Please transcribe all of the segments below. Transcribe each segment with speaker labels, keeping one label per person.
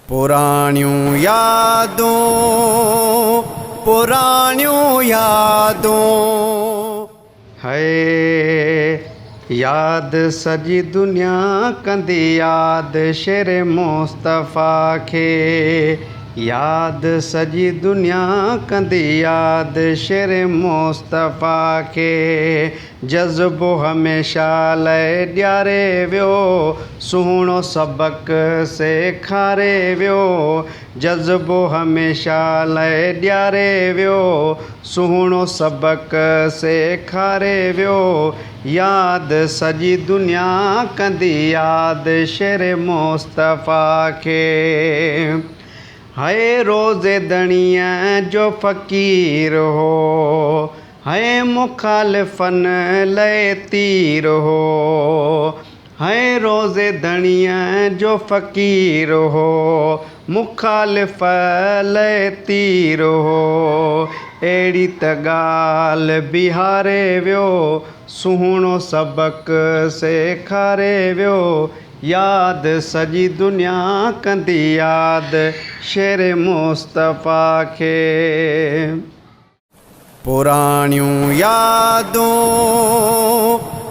Speaker 1: पुराणियूं यादूं, पुराणियूं यादूं।
Speaker 2: है याद सॼी दुनिया कंदी याद शेर मुस्तफ़ा खे। याद सॼी दुनिया कंदी याद शेर मुस्तफ़ा खे। जज़्बो हमेशा लाइ ॾियारे वियो, सुहिणो सबक सेखारे वियो। जज़्बो हमेशा लाइ ॾियारे वियो, सुहिणो सबक सेखारे वियो। याद सॼी दुनिया कंदी याद शेर मुस्तफ़ा खे। है रोज़े धणीअ जो फ़क़ीर हो, है मुखालिफ़नि लाइ तीर हो। है रोज़े धणीअ जो फ़क़ीर हो, मुखालिफ़ लाइ तीर हो। अहिड़ी त ॻाल्हि बिहारे वियो, सुहिणो सबक सेखारे वियो। याद सॼी दुनिया कंदी याद शेर मुस्तफ़ा खे।
Speaker 1: पुराणियूं यादूं,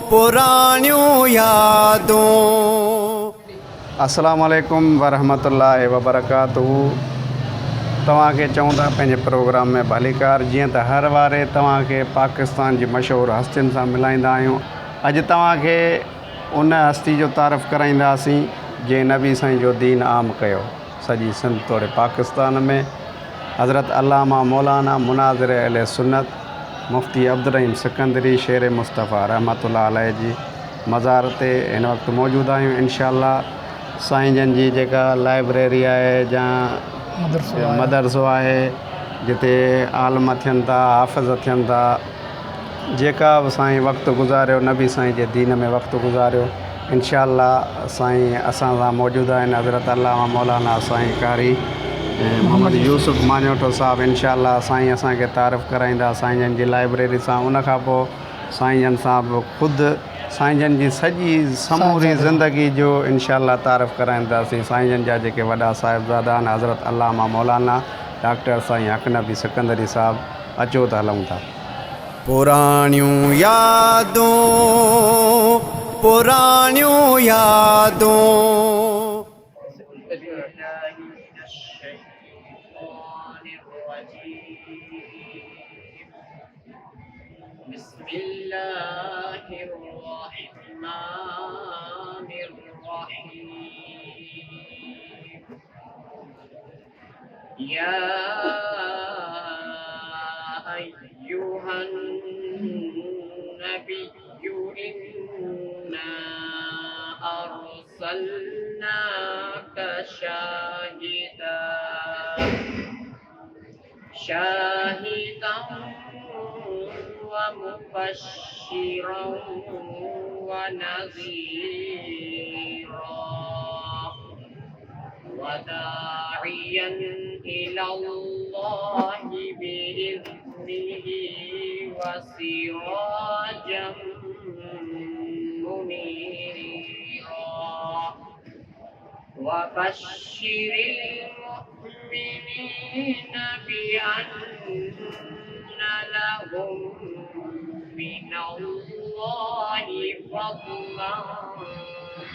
Speaker 1: पुराणियूं यादूं।
Speaker 2: अस्सलामु अलैकुम वरहमतुल्लाहि वबरकातुहू। तव्हांखे चऊं था पंहिंजे प्रोग्राम में भलीकार। जीअं त हर वारे तव्हांखे पाकिस्तान जी मशहूर हस्तियुनि सां मिलाईंदा आहियूं, अॼु तव्हांखे उन हस्ती जो तारीफ़ कराईंदासीं जंहिं नबी साईं जो दीन आम कयो सॼी सिंध तोड़े पाकिस्तान में। हज़रत अल्लामा मौलाना मुनाज़िर अहले सुन्नत मुफ्ती अब्दुल सिकंदरी शेर मुस्तफ़ा रहमतुल्लाह अलैह जी मज़ार ते हिन वक़्तु मौजूदु आहियूं। इनशा साईं जन जी जेका लाइब्रेरी आहे या मदरसो आहे, जिते आलम थियनि था, हाफ़िज़ थियनि था, जेका बि साईं वक़्तु गुज़ारियो नबी साईं जे दीन में वक़्तु गुज़ारियो, इनशा साईं असां सां मौजूदु आहिनि हज़रत अल्लामा मौलाना साईं कारी मोहम्मद यूसुफ माञोटो साहब। इनशा साईं असांखे तारीफ़ कराईंदा साईं जन जी लाइब्रेरी सां। उन खां पोइ साईं जन सां बि ख़ुदि साईं जन जी सॼी समूरी ज़िंदगी जो इनशा तारीफ़ कराईंदासीं। साईं जन जा जेके वॾा साहिबज़ादा आहिनि हज़रत अल्लामा मौलाना डॉक्टर साईं हक़ नबी सिकंदरी साहब, अचो त हलूं था।
Speaker 1: पुराणियूं यादूं, पुराणियूं यादूं।
Speaker 3: या अय्युहन नबिय्यु इन्ना अरसलनाक शाहिदा शाहिदन व मुबश्शिरन व नज़ीरा وداعيا إلى الله بإذنه وسراجا منيرا وبشر المؤمنين بأن لهم من الله فضلا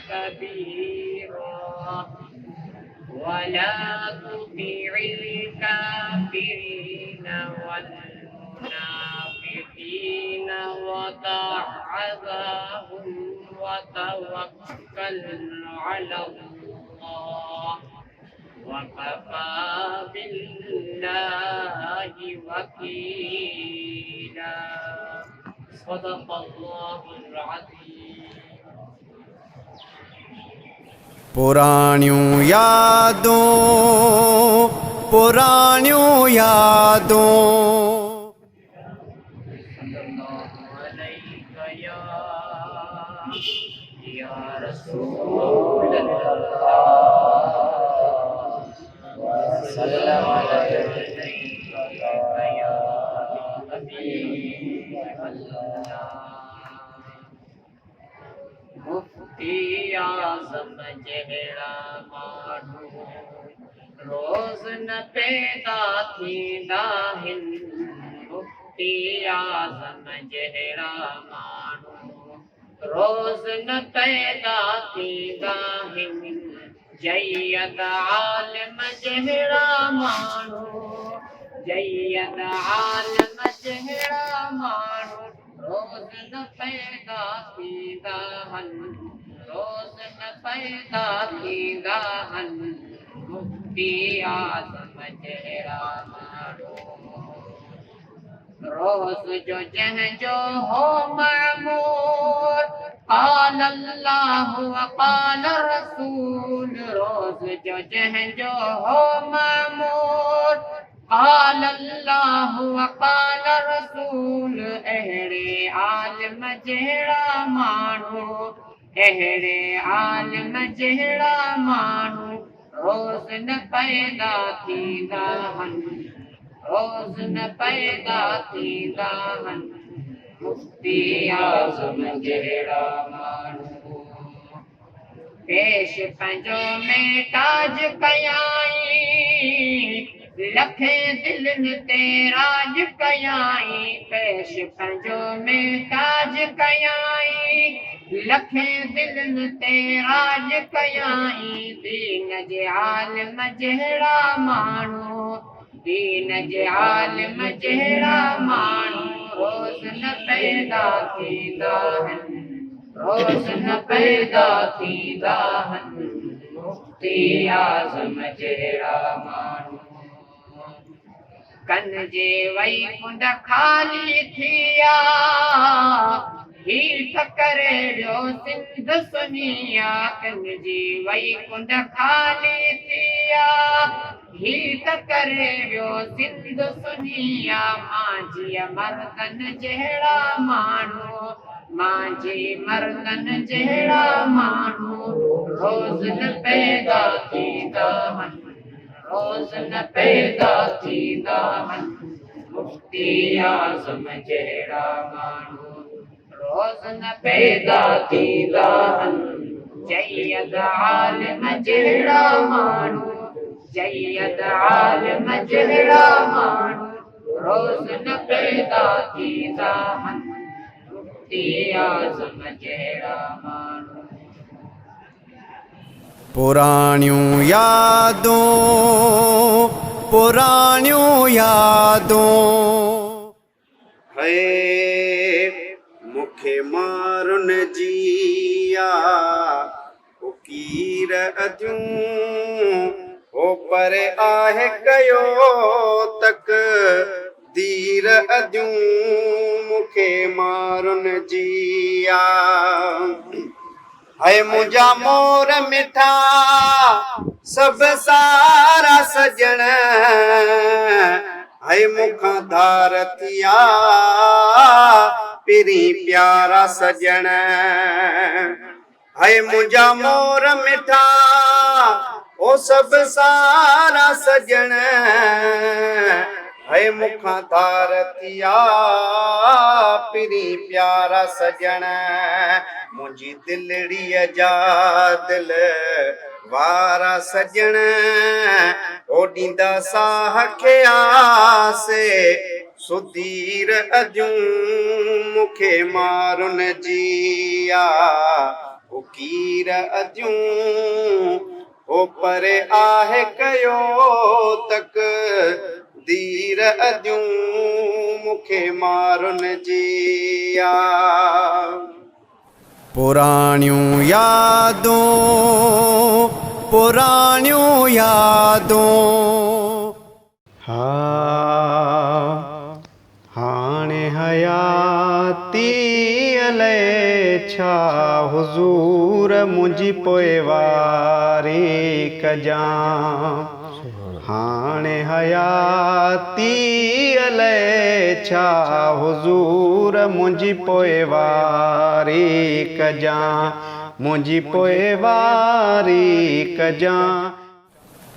Speaker 3: كبيرا ولا تطع الكافرين والمنافقين ودع أذاهم وتوكل على الله وكفى بالله وكيلا. صدق الله العظيم.
Speaker 1: पुराणियूं यादूं, पुराणियूं यादूं।
Speaker 3: मुफ्ती आज़म जहिड़ा माण्हू نه پيدا ٿيندا هن مفتي اعظم جهڙا ماڻهو روز نه پيدا ٿيندا هن جيد عالم جهڙا ماڻهو جيد عالم جهڙا ماڻهو روز نه پيدا ٿيندا هن روز نه پيدا ٿيندا هن مفتي اعظم جهڙا ماڻهو روز جو جنهن جو هو معمول قال الله وقال الرسول روز جو جنهن جو هو معمول قال الله وقال الرسول اهڙي عالم جهڙا ماڻهو اهڙي عالم جهڙا ماڻهو روز نه پيدا ٿيندا هن روز نه پيدا ٿيندا هن مفتي اعظم جهڙا ماڻهو پيش پنهنجو ۾ تاج ڪيائين، لکين دلين تي راڄ ڪيائين. پيش پنهنجو ۾ تاج ڪيائين، لکين دلين تي راڄ ڪيائين. دين جي عالم جهڙا ماڻهو، دين جي عالم جهڙا ماڻهو روز نه پيدا ٿيندا آهن. روز نه پيدا ٿيندا هن مفتي اعظم جهڙا ماڻهو. ڪن جي وئي ڪنڊ خالي ٿي آ، هي ٺڪري ويو سنڌ سڃي آ. ڪن جي وئي ڪنڊ خالي ٿي آ، هي ٺڪري ويو سنڌ سڃي آ. مانجهيء مردن جهڙا ماڻهو، مانجهي مردن جهڙا ماڻهو روز نه پيدا ٿيندا هن، روز نه پيدا ٿيندا هن مفتي اعظم جهڙا ماڻهو روز نه پيدا ٿيندا هن جيد عالم جهڙا ماڻهو، جيد عالم جهڙا ماڻهو روز نه پيدا ٿيندا هن مفتي اعظم جهڙا ماڻهو.
Speaker 1: پراڻيون يادون پراڻيون يادون.
Speaker 2: هي مون کي مارن جي آ اڪير اديون هو پري آهي ڪيو تڪ دير اديون مون کي مارن جي آ هي منهنجا مور مٺا سڀ سارا سڄڻ هي مون کان ڌار ٿيا پرين پيارا سڄڻ هي منهنجا مور مٺا او سڀ سارا سڄڻ هي مون کان ڌار ٿيا پرين پيارا سڄڻ منهنجي دلڙيء جا دل وارا سڄڻ او ڏيندا ساهه کي آسي سڌير اديون مون کي مارن جي آ اڪير اديون او پري آهي ڪيو تڪ دير اديون مون کي مارن جي آ.
Speaker 1: پراڻيون يادون پراڻيون يادون.
Speaker 2: ها هاڻي حياتي الئي ڇا حضور منهنجي پوئواري ڪجان هاڻي حياتي الئي ڇا حضور منهنجي پوئواري ڪجان منهنجي پوئواري ڪجان.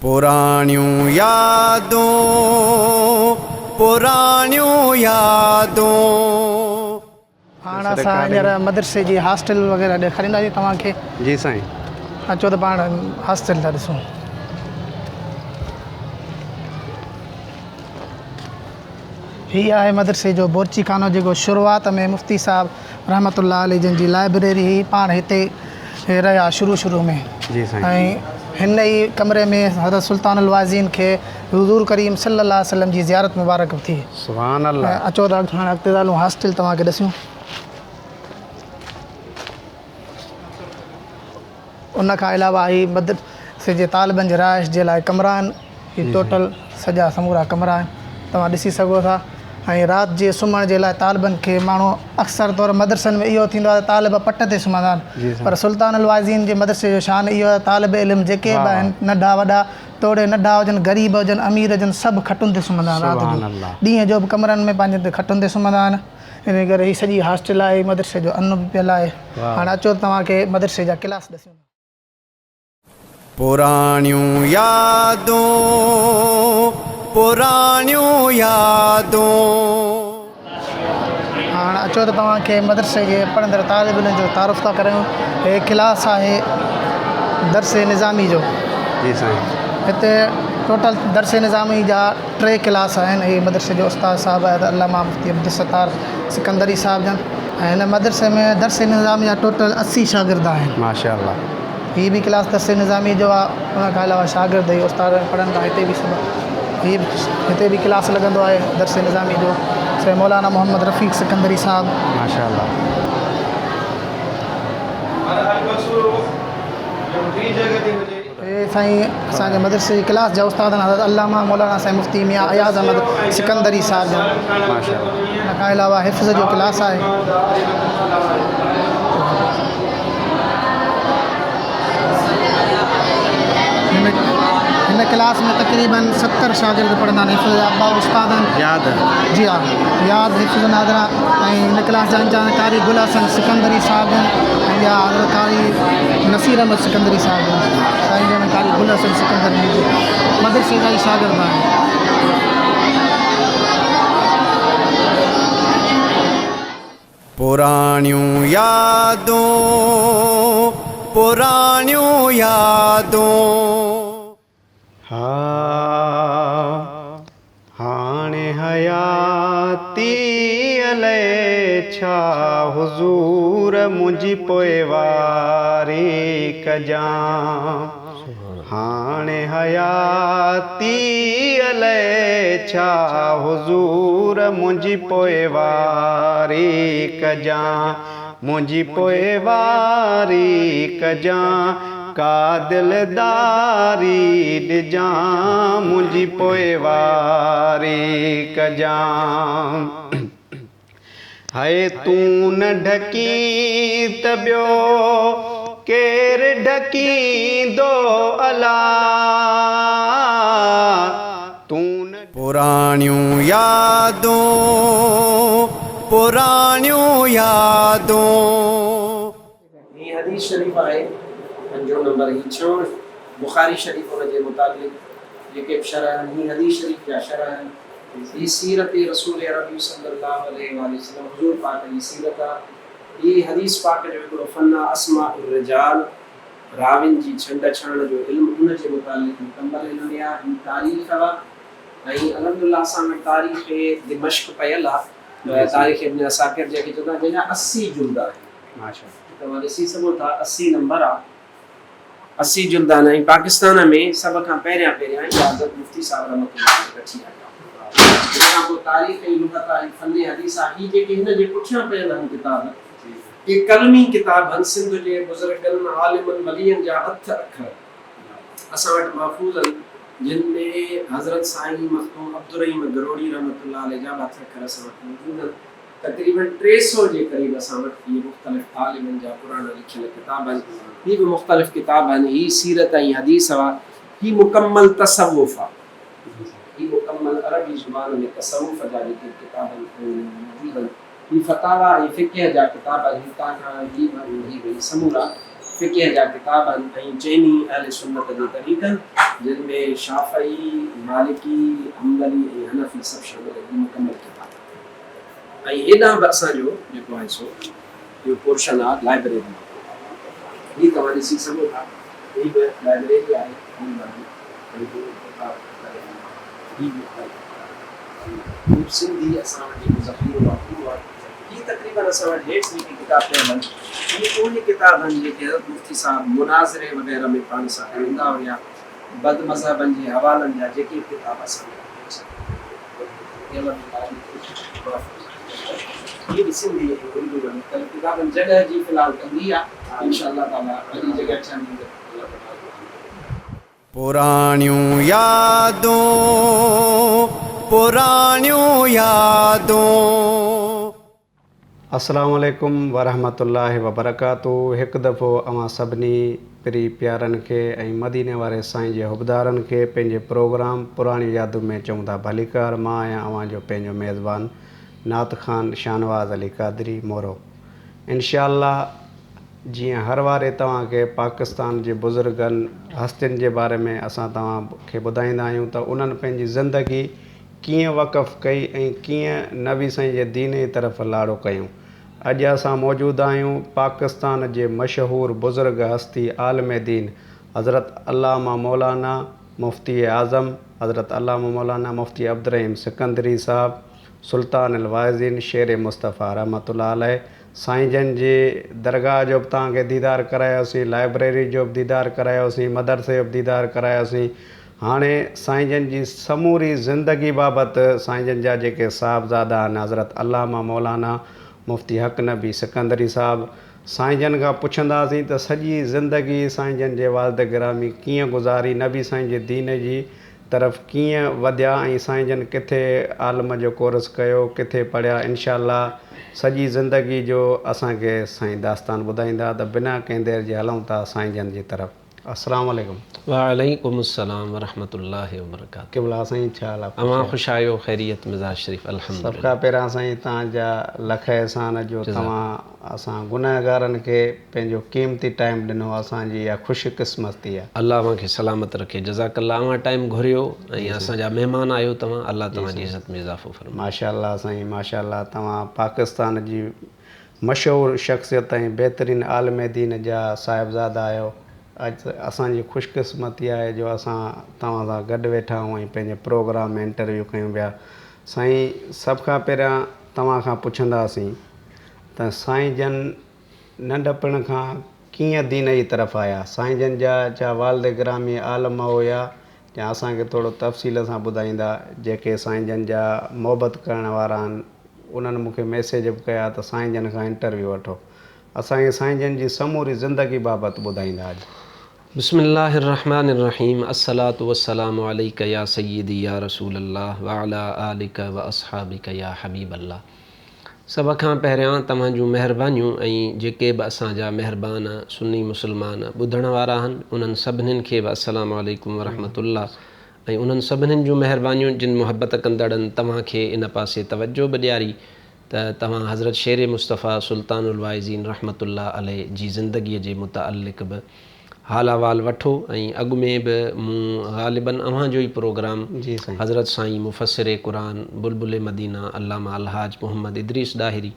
Speaker 1: پراڻيون يادون پراڻيون يادون.
Speaker 4: هاڻ اسان هينئر مدرسي جي هاسٽل وغيره ڏيکارينداسين توهان کي.
Speaker 2: جي سائين.
Speaker 4: اچو ته پاڻ هاسٽل ٿا ڏسون. هي آهي مدرسي جو بورچي خانو جيڪو شروعات ۾ مفتي صاحب رحمة الله عليه جن جي لائبريري هئي پاڻ هتي رهيا شروع شروع ۾
Speaker 2: جي سائين.
Speaker 4: ۽ هن ئي ڪمري ۾ حضرت سلطان الواعظين کي حضور ڪريم صلي الله عليه وسلم جي زيارت مبارڪ به ٿي.
Speaker 2: سبحان الله.
Speaker 4: ۽ اچو ته هاڻي اڳتي ٿا هلون هاسٽل توهان کي ڏسيون. ان کان علاوه هي مدرسي جي طالبن جي رهائش جي لاء ڪمرا آهن. هي ٽوٽل سڄا سمورا ڪمرا آهن توهان ڏسي سگهو ٿا ۽ رات جي سمهڻ جي لاء طالبن کي ماڻهو اڪثر طور مدرسن ۾ اهو ٿيندو آهي ته طالب پٽ تي سمهندا آهن پر سلطان الواعظين جي مدرسي جو شان اهو آهي طالب علم جيڪي به آهن ننڍا وڏا توڙي ننڍا هجن غريب هجن امير هجن سڀ کٽن تي سمهندا آهن رات جو ڏينهن جو به ڪمرن ۾ پنهنجن تي کٽن تي سمهندا آهن ان ڪري هي سڄي هاسٽل آهي مدرسي جو ان به پيل آهي هاڻي اچو ته توهان کي مدرسي جا ڪلاس ڏسيون.
Speaker 1: پراڻيون يادون پراڻيون يادون.
Speaker 4: هاڻ اچو ته توهان کي مدرسي جي پڙهندڙ طالب علمن جو تعارف ٿا ڪرايون. هي ڪلاس آهي درس نظامي جو.
Speaker 2: جي سائين.
Speaker 4: هتي ٽوٽل درس نظامي جا ٽي ڪلاس آهن. هي مدرسي جو استاد صاحب آهي علامه مفتي عبدالستار سڪندري صاحب جن ۽ هن مدرسي ۾ درس نظامي جا ٽوٽل 80 شاگرد آهن.
Speaker 2: ماشاء الله.
Speaker 4: هي به ڪلاس درس نظامي جو آ ان کان علاوه شاگرد هي استاد پڙهن ٿا هتي به سڀ هي هتي به ڪلاس لڳندو آهي درس نظامي جو سائين مولانا محمد رفيق سڪندري صاحب.
Speaker 2: ماشاء الله.
Speaker 4: هي سائين اسان جي مدرسي جي ڪلاس جا استاد آهن حضرت علامه مولانا سائين مفتي ميان اياز احمد سڪندري صاحب جن.
Speaker 2: ماشاء الله.
Speaker 4: ان کان علاوه حفظ جو ڪلاس آهي. هن ڪلاس ۾ تقريبن 70 شاگرد پڙهندا آهن حفظ جا ٻه استاد آهن.
Speaker 2: ياد.
Speaker 4: جي ها ياد حفظ ناظره ۽ هن ڪلاس جا انچارج قاري گل حسن سڪندري صاحب جن ۽ ٻيا حضرت قاري نصير احمد سڪندري صاحب جن سائين جن قاري گل حسن سڪندري مدرسي جا ئي شاگرد آهن.
Speaker 1: پراڻيون يادون پراڻيون يادون.
Speaker 2: ها هاڻي حياتي الئي ڇا حضور منهنجي پوئواري ڪجان هاڻي حياتي الئي ڇا حضور منهنجي پوئواري ڪجان منهنجي پوئواري ڪجان ڪا دلداري ڏجان منهنجي پوئواري ڪجان هئي تون نه ڍڪين ته ٻيو ڪير ڍڪيندو الا تون نه.
Speaker 1: پراڻيون يادون پراڻيون يادون.
Speaker 5: هي حديث شريف آهي پنجون نمبر هي ڇهون بخاري شريف ان جي متعلق جيڪي به شرح آهن هي حديث شريف جا شرح آهن هي سيرت رسول عربي صلي الله عليه واٰله وسلم حضور پاڪ جي سيرت آ هي حديث پاڪ جو هڪڙو فن آ اسماء الرجال راوين جي ڇنڊ ڇاڻ جو علم ان جي متعلق مڪمل علم آ هي تاريخ آ ۽ الحمدلله اسان وٽ تاريخ دمشق پيل آ تاريخ ابن عساڪر جنهن کي چوندا آهن جنهن جا 80 جلد آهن. توهان ڏسي سگهو ٿا 80 نمبر آ. 80 جلد آهن ۽ پاڪستان ۾ سڀ کان پهريان پهريان اها حضرت مفتي صاحب رحمة الله عليه وٺي آيا. ان کان پوء تاريخ ۽ لغت آهي، فن حديث آهي، هي جيڪي هن جي پٺيان پيل آهن ڪتاب، اهي قلمي ڪتاب آهن، سنڌ جي بزرگن، عالمن، ولين جا هٿ اکر اسان وٽ محفوظ آهن، جن ۾ حضرت سائين مخدوم عبدالرحيم گروڙي رحمة الله عليه جا به هٿ اکر اسان وٽ موجود آهن. تقريباً 300 جي قريب اسان وٽ اهي مختلف عالمن جا پراڻا لکيل ڪتاب آهن. هي به مختلف ڪتاب آهن. هي سيرت ۽ حديث هئا. هي مڪمل تصوف آ. هي مڪمل عربي زبان ۾ تصوف جا جيڪي ڪتاب آهن اهي هن ۾ موجود آهن. هي فتاويٰ ۽ فقه جا ڪتاب آهن. هتان کان هي به ۽ هي به هي سمورا فقه جا ڪتاب آهن ۽ چئني اهل سنت جي طريقن جن ۾ شافعي، مالڪي، حنبلي ۽ حنفي سڀ شامل آهن. هي مڪمل ڪتاب آهن. ۽ هيڏانهن به اسان جو جيڪو آهي سو اهو پورشن آهي لائبريري جو هي توهان ڏسي سگهو ٿا هي به لائبريري آهي هي به آهي ۽ هي به آهي. هي به سنڌي اسان وٽ جيڪو ذخيرو آهي اهو آهي. هي تقريباً اسان وٽ هيٺ جيڪي ڪتاب پيا آهن اهي اهي ڪتاب آهن جيڪي حضرت مفتي صاحب مناظري وغيره ۾ پاڻ سان کڻندا هيا. بد مذهبن جي حوالن جا جيڪي به ڪتاب اسان وٽ آهن. هي به سنڌي ۽ اردو ۾ مختلف ڪتاب آهن. جڳهه جي في الحال تنگي آهي. انشاء الله تعاليٰ وڏي جڳهه ٺهندي ته الله تبارڪ وتعاليٰ.
Speaker 1: پراڻيون يادون پراڻيون يادون.
Speaker 2: السلام عليڪم ورحمة الله وبرڪاته هڪ دفعو اوهان سڀني پري پيارن کي ۽ مديني واري سائين جي حبدارن کي پنهنجي پروگرام پراڻيون يادون ۾ چئون ٿا ڀليڪار مان آهيان اوهان جو پنهنجو ميزبان نعت خوان شاهنواز علي قادري مورو انشاء الله جيئن هر واري توهان کي پاڪستان جي بزرگن هستين جي باري ۾ اسان توهان کي ٻڌائيندا آهيون ته انهن پنهنجي زندگي ڪيئن وقف ڪئي ۽ ڪيئن نبي سائين جي دين جي طرف لاڙو ڪيون اڄ اسان موجود آهيون پاڪستان جي مشهور بزرگ هستي عالم دين حضرت علامه مولانا مفتي اعظم حضرت علامه مولانا مفتي عبدالرحيم سڪندري صاحب سلطان الواعظين شير مصطفيٰ رحمة الله عليه سائين جن جي درگاهه جو به توهان کي ديدار ڪرايوسين، لائبريري جو به ديدار ڪرايوسين، مدرسي جو به ديدار ڪرايوسين. هاڻي سائين جن جي سموري زندگي بابت سائين جن جا جيڪي صاحبزادا آهن حضرت علامه مولانا مفتي حق نبي سڪندري صاحب سائين جن کان پڇنداسين ته سڄي زندگي سائين جن جي والد گرامي ڪيئن گذاري، نبي سائين جي دين جي طرف ڪيئن وڌيا ۽ سائين جن ڪٿي عالم جو ڪورس ڪيو ڪٿي پڙهيا انشاء الله سڄي زندگي جو اسان کي سائين داستان ٻڌائيندا ته بنا ڪنهن دير جي هلون ٿا سائين جن جي طرف السلام عليڪم.
Speaker 6: وعليڪم السلام ورحمة الله وبرڪاته.
Speaker 2: قبلا سائين ڇا حال آ خوش
Speaker 6: اوهان
Speaker 2: آهيو.
Speaker 6: خوش آهيو خيريت مزاج شريف
Speaker 2: سڀ
Speaker 6: الحمدلله.
Speaker 2: کان پهريان سائين توهان جا لک احسان جو
Speaker 6: جزاڪ.
Speaker 2: توهان اسان گنهگارن کي پنهنجو قيمتي ٽائيم ڏنو اسان جي اها خوش قسمتي آ.
Speaker 6: الله اوهان کي سلامت رکي جزاڪ الله اوهان ٽائيم گهريو ۽ اسان جا مهمان آهيو توهان الله توهان جي عزت ۾ اضافو فرمائي.
Speaker 2: ماشاءالله سائين ماشاءالله توهان پاڪستان جي مشهور شخصيت ۽ بهترين عالم دين جا صاحبزادا آهيو اڄ اسان جي خوش قسمتي آهي جو اسان توهان سان گڏ ويٺا آهيون ۽ پنهنجي پروگرام ۾ انٽرويو ڪيون پيا سائين سڀ کان پهريان توهان کان پڇنداسين ته سائين جن ننڍپڻ کان ڪيئن دين جي طرف آيا؟ سائين جن جا ڇا والد گرامي عالم هيا يا اسان کي ٿورو تفصيل سان ٻڌائيندا جيڪي سائين جن جا محبت ڪرڻ وارا آهن انهن مون کي ميسيج به ڪيا ته سائين جن کان انٽرويو وٺو اسان کي سائين جن جي سموري زندگي بابت ٻڌائيندا اڄ.
Speaker 6: بسم الله الرحمن الرحيم الصلوة والسلام عليک يا سيدي يا رسول الله وعلي آلک واصحابک يا حبيب الله سڀ کان پهريان توهان جون مهربانيون ۽ جيڪي به اسان جا مهربان سني مسلمان ٻڌڻ وارا آهن انهن سڀنين کي به السلام عليڪم ورحمة الله ۽ انهن سڀنين جون مهربانيون جن محبت ڪندڙن توهان کي ان پاسي توجه به ڏياري ته توهان حضرت شير مصطفيٰ سلطان الواعظين رحمة الله عليه جي زندگي جي متعلق به حال احوال وٺو ۽ اڳ ۾ به مون غالباً اوهان جو ئي پروگرام حضرت سائين مفسر قرآن بلبل مدينه علامه الحاج محمد ادريس ڏاهري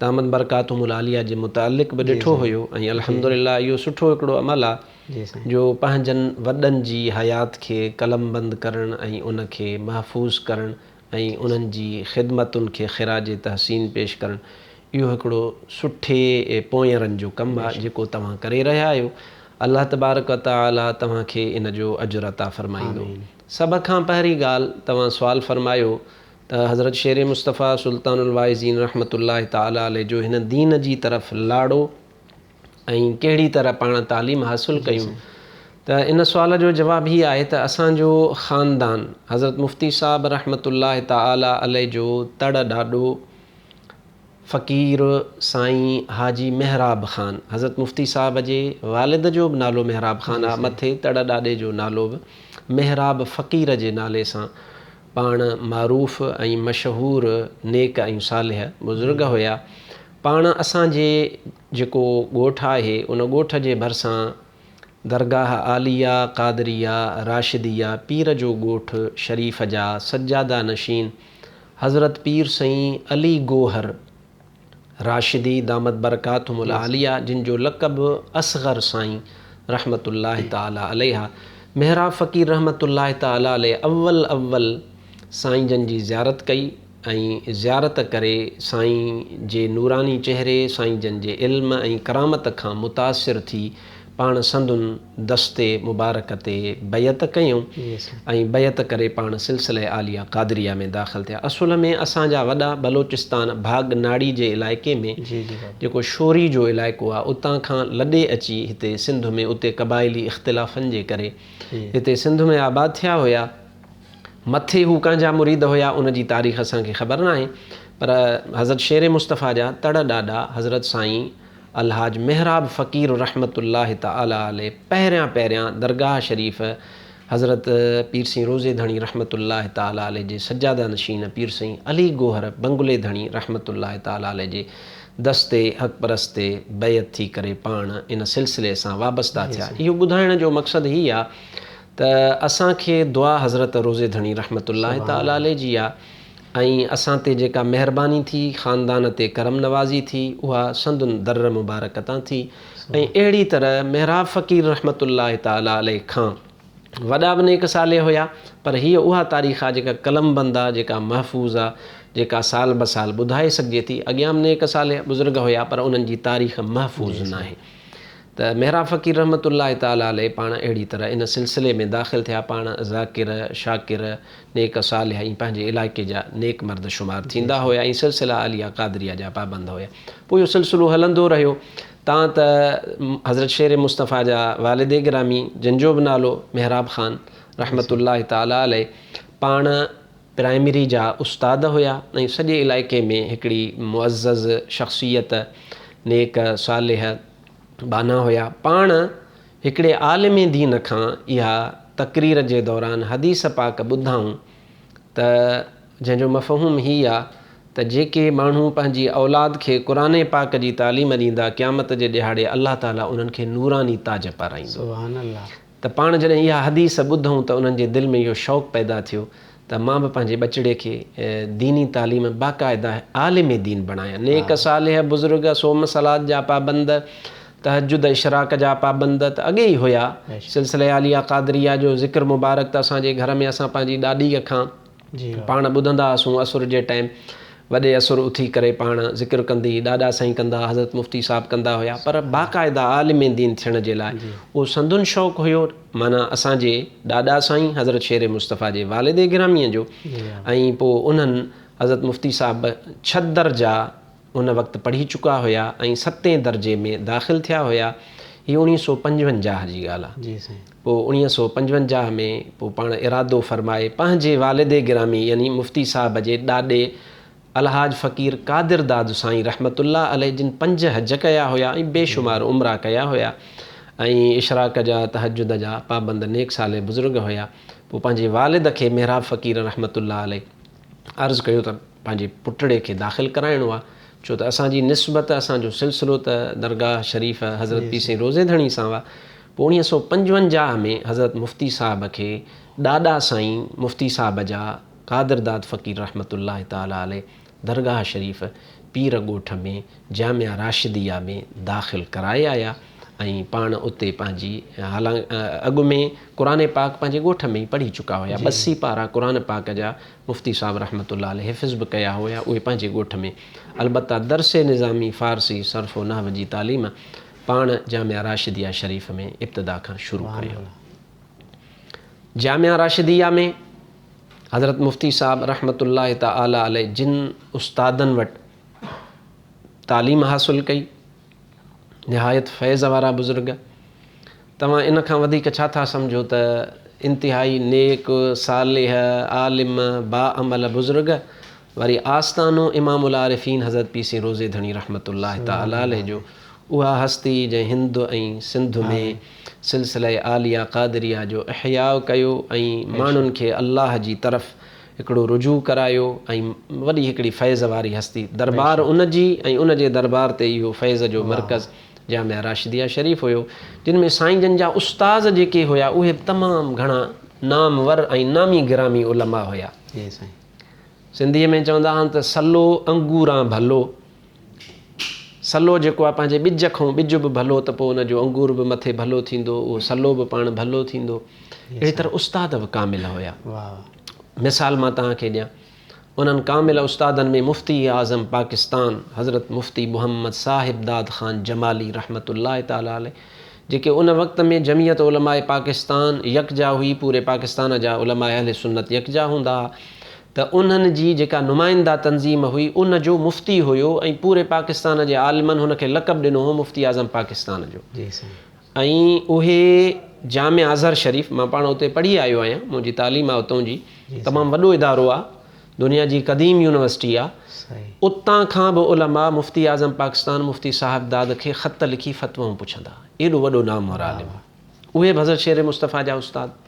Speaker 6: دامت برڪاتهم العاليه جي متعلق به ڏٺو هيو ۽ الحمدلله اهو سٺو هڪڙو عمل آ جو پنهنجن وڏن جي حيات کي قلمبند ڪرڻ ۽ ان کي محفوظ ڪرڻ ۽ انهن جي خدمتن کي خراج تحسين پيش ڪرڻ اهو هڪڙو سٺي پوئينرن جو ڪم آهي جيڪو توهان ڪري رهيا آهيو الله تبارڪ و تعالي توهان کي ان جو اجر عطا فرمائيندو. سڀ کان پهرين ڳالهه توهان سوال فرمايو ته حضرت شير مصطفيٰ سلطان الواعظين رحمة الله تعالي عليه جو هن دين جي طرف لاڙو ۽ ڪهڙي طرح پاڻ تعليم حاصل ڪيون ته ان سوال جو جواب هي آهي ته اسان جو خاندان حضرت مفتي صاحب رحمة الله تعالي عليه جو تڙ ڏاڏو فقير سائين حاجي محراب خان حضرت مفتي صاحب جي والد جو به نالو محراب خان آهي مٿي تڙ ڏاڏي جو نالو به محراب فقير جي نالي سان پاڻ معروف ۽ مشهور نيڪ ۽ صالح بزرگ هيا پاڻ اسان جي جيڪو ڳوٺ آهي ان ڳوٺ جي ڀرسان درگاهه عاليه قادريه راشديه پير جو ڳوٺ شريف جا سجاده نشين حضرت پير سائين علي گوهر راشدي دامت برڪاتهم العاليه جن جو لقب اصغر سائين رحمة الله تعالي عليه محراب فقير رحمة الله تعالي عليه اول اول. سائين جن جي زيارت ڪئي ۽ زيارت ڪري سائين جي نوراني چهري، سائين جن جي علم ۽ ڪرامت کان متاثر ٿي پاڻ سندن دست مبارڪ تي بيعت ڪيائون ۽ بيعت ڪري پاڻ سلسله عاليه قادريه ۾ داخل ٿيا. اصل ۾ اسان جا وڏا بلوچستان ڀاڳ ناڙي جي علائقي ۾ جيڪو شوري جو علائقو آ اتان کان لڏي اچي هتي سنڌ ۾ اتي قبائلي اختلافن جي ڪري هتي سنڌ ۾ آباد ٿيا هيا. مٿي هو ڪنهن جا مريد هيا ان جي تاريخ اسان کي خبر ناهي پر حضرت شير مصطفيٰ جا تڙ ڏاڏا حضرت سائين الحاج محراب فقير رحمة الله تعالٰي عليه پهريان پهريان درگاهه شريف حضرت پير سائين روضي ڌڻي رحمة الله تعالٰي عليه جي سجاده نشين پير سائين علي گوهر بنگلي ڌڻي رحمة الله تعالٰي عليه جي دست حق پرست تي بيعت ٿي ڪري پاڻ ان سلسلي سان وابسته ٿيا. اهو ٻڌائڻ جو مقصد هي آ ته اسان کي دعا حضرت روضي ڌڻي رحمة الله تعالٰي عليه جي آ ۽ اسان تي جيڪا مهرباني ٿي، خاندان تي ڪرم نوازي ٿي، اها سندن در مبارڪ تان ٿي ۽ اهڙي طرح محراب فقير رحمة الله تعالٰي عليه کان وڏا به نيڪ صالح هيا پر هيء اها تاريخ آ جيڪا قلمبند آ، جيڪا محفوظ آ، جيڪا سال بسال ٻڌائي سگهجي ٿي. اڳيان به نيڪ صالح بزرگ هيا پر انهن جي تاريخ محفوظ ناهي. ته محراب فقير رحمة الله تعالٰي عليه پاڻ اهڙي طرح ان سلسلي ۾ داخل ٿيا، پاڻ ذاڪر، شاڪر، نيڪ صالح ۽ پنهنجي علائقي جا نيڪ مرد شمار ٿيندا هيا ۽ سلسله عاليه قادريه جا پابند هيا. پوء اهو سلسلو هلندو رهيو تان ته حضرت شير مصطفيٰ جا والد گرامي جن جو به نالو محراب خان رحمة الله تعالٰي عليه پاڻ پرائمري جا استاد هيا ۽ سڄي علائقي ۾ هڪڙي معزز شخصيت، نيڪ صالح ٻانها هيا. پاڻ هڪڙي عالم دين کان اها تقرير جي دوران حديث پاڪ ٻڌائون ته جنهن جو مفهوم هي آ ته جيڪي ماڻهو پنهنجي اولاد کي قرآن پاڪ جي تعليم ڏيندا قيامت جي ڏهاڙي الله تعالي انهن کي نوراني تاج پارائيندو.
Speaker 2: سبحان الله.
Speaker 6: ته پاڻ جڏهن اها حديث ٻڌئون ته انهن جي دل ۾ اهو شوق پيدا ٿيو ته مان به پنهنجي ٻچڙي کي ديني تعليم باقاعده عالم دين بڻايان. نيڪ صالح بزرگ، صوم صلوة جا پابند، تهجد اشراق جا پابند ته اڳي ئي هيا. سلسله عاليه قادريه جو ذڪر مبارڪ ته اسان جي گهر ۾ اسان پنهنجي ڏاڏيء کان پاڻ ٻڌندا هئاسون اسر جي ٽائيم وڏي اسر اٿي ڪري پاڻ ذڪر ڪندي ڏاڏا سائين ڪندا حضرت مفتي صاحب ڪندا هيا پر باقاعده عالم دين ٿيڻ جي لاء اهو سندن شوق هيو معنيٰ اسان جي ڏاڏا سائين حضرت شير مصطفيٰ جي والد گراميء جو ۽ پوء انهن حضرت مفتي صاحب ڇهه درجا ان وقت پڙهي چڪا هيا ۽ ستين درجي ۾ داخل ٿيا هيا هي اوڻيهه سو پنجونجاهه جي ڳالهه آ. پوء 1955 ۾ پوء پاڻ ارادو فرمائي پنهنجي والد گرامي يعني مفتي صاحب جي ڏاڏي الحاج فقير قادر داد سائين رحمة الله عليه جن پنج حج ڪيا هيا ۽ بي شمار عمرا ڪيا هيا ۽ اشراق جا تهجد جا پابند نيڪ صالح بزرگ هيا پوء پنهنجي والد کي محراب فقير رحمة الله عليه عرض ڪيو ته پنهنجي پٽڙي کي داخل ڪرائڻو آ ڇو ته اسان جي نسبت اسان جو سلسلو ته درگاهه شريف حضرت پير سائين روضي ڌڻي سان آ. پوء 1955 ۾ حضرت مفتي صاحب کي ڏاڏا سائين مفتي صاحب جا قادر داد فقير رحمة الله تعالٰي عليه درگاهه شريف پير ڳوٺ ۾ جامعه راشديه ۾ داخل ڪرائي آيا ۽ پاڻ اتي پنهنجي حالانڪ اڳ ۾ قرآن پاڪ پنهنجي ڳوٺ ۾ ئي پڙهي چڪا هيا ٻه سيپارا قرآن پاڪ جا مفتي صاحب رحمة الله عليه حفظ به ڪيا هيا اهي پنهنجي ڳوٺ ۾ البته درس نظامي فارسي صرف و نحو جي تعليم پاڻ جامعه راشديه شريف ۾ ابتدا کان شروع ڪيائون. جامعه راشديه ۾ حضرت مفتي صاحب رحمة الله تعالٰي عليه جن استادن وٽ تعليم حاصل ڪئي نهايت فيض وارا بزرگ توهان ان کان وڌيڪ ڇا ٿا سمجهو ته انتهائي نيڪ، صالح، عالم، باعمل بزرگ وري آستانو امام العارفين حضرت پير سائين روضي ڌڻي رحمة الله تعالٰي عليه جو اها هستي جنهن هند ۽ سنڌ ۾ سلسله عاليه قادريه جو احياء ڪيو ۽ ماڻهن کي الله جي طرف هڪڙو رجوع ڪرايو ۽ وڏي هڪڙي فيض واري هستي دربار ان جي ۽ ان جي دربار تي اهو فيض جو مرڪز جامعه راشديه شريف هيو جن ۾ سائين جن جا استاذ جيڪي هيا اهي به تمام گهڻا نامور ۽ نامي گرامي علماء هيا.
Speaker 2: جي سائين.
Speaker 6: سنڌيء ۾ چوندا آهن ته سلو انگوران ڀلو. سلو جيڪو آهي پنهنجي ٻج کان ٻج به ڀلو ته پوء ان جو انگور به مٿي ڀلو ٿيندو اهو سلو به پاڻ ڀلو ٿيندو. اهڙي طرح استاد به ڪامل هيا.
Speaker 2: واهه.
Speaker 6: مثال مان توهان کي ڏيان، انهن ڪامل استادن ۾ مفتي اعظم پاڪستان حضرت مفتي محمد صاحب داد خان جمالي رحمة الله تعالٰي عليه جيڪي ان وقت ۾ جمعيت علماء پاڪستان يڪجا هئي پوري پاڪستان جا علماء اهل سنت يڪجا هوندا ها ته انهن جي جيڪا نمائنده تنظيم هئي ان جو مفتي هيو ۽ پوري پاڪستان جي عالمن هن کي لقب ڏنو هو مفتي اعظم پاڪستان جو.
Speaker 2: جي سائين.
Speaker 6: ۽ اهي جامع ازهر شريف مان پاڻ اتي پڙهي آيو آهيان منهنجي تعليم آهي اتون جي تمام وڏو ادارو آهي دنيا جي قديم يونيورسٽي آهي اتان کان به علماء مفتي اعظم پاڪستان مفتي صاحب داد کي خط لکي فتوائون پڇندا ايڏو وڏو نامور عالم اهي به حضرت شير مصطفيٰ جا استاد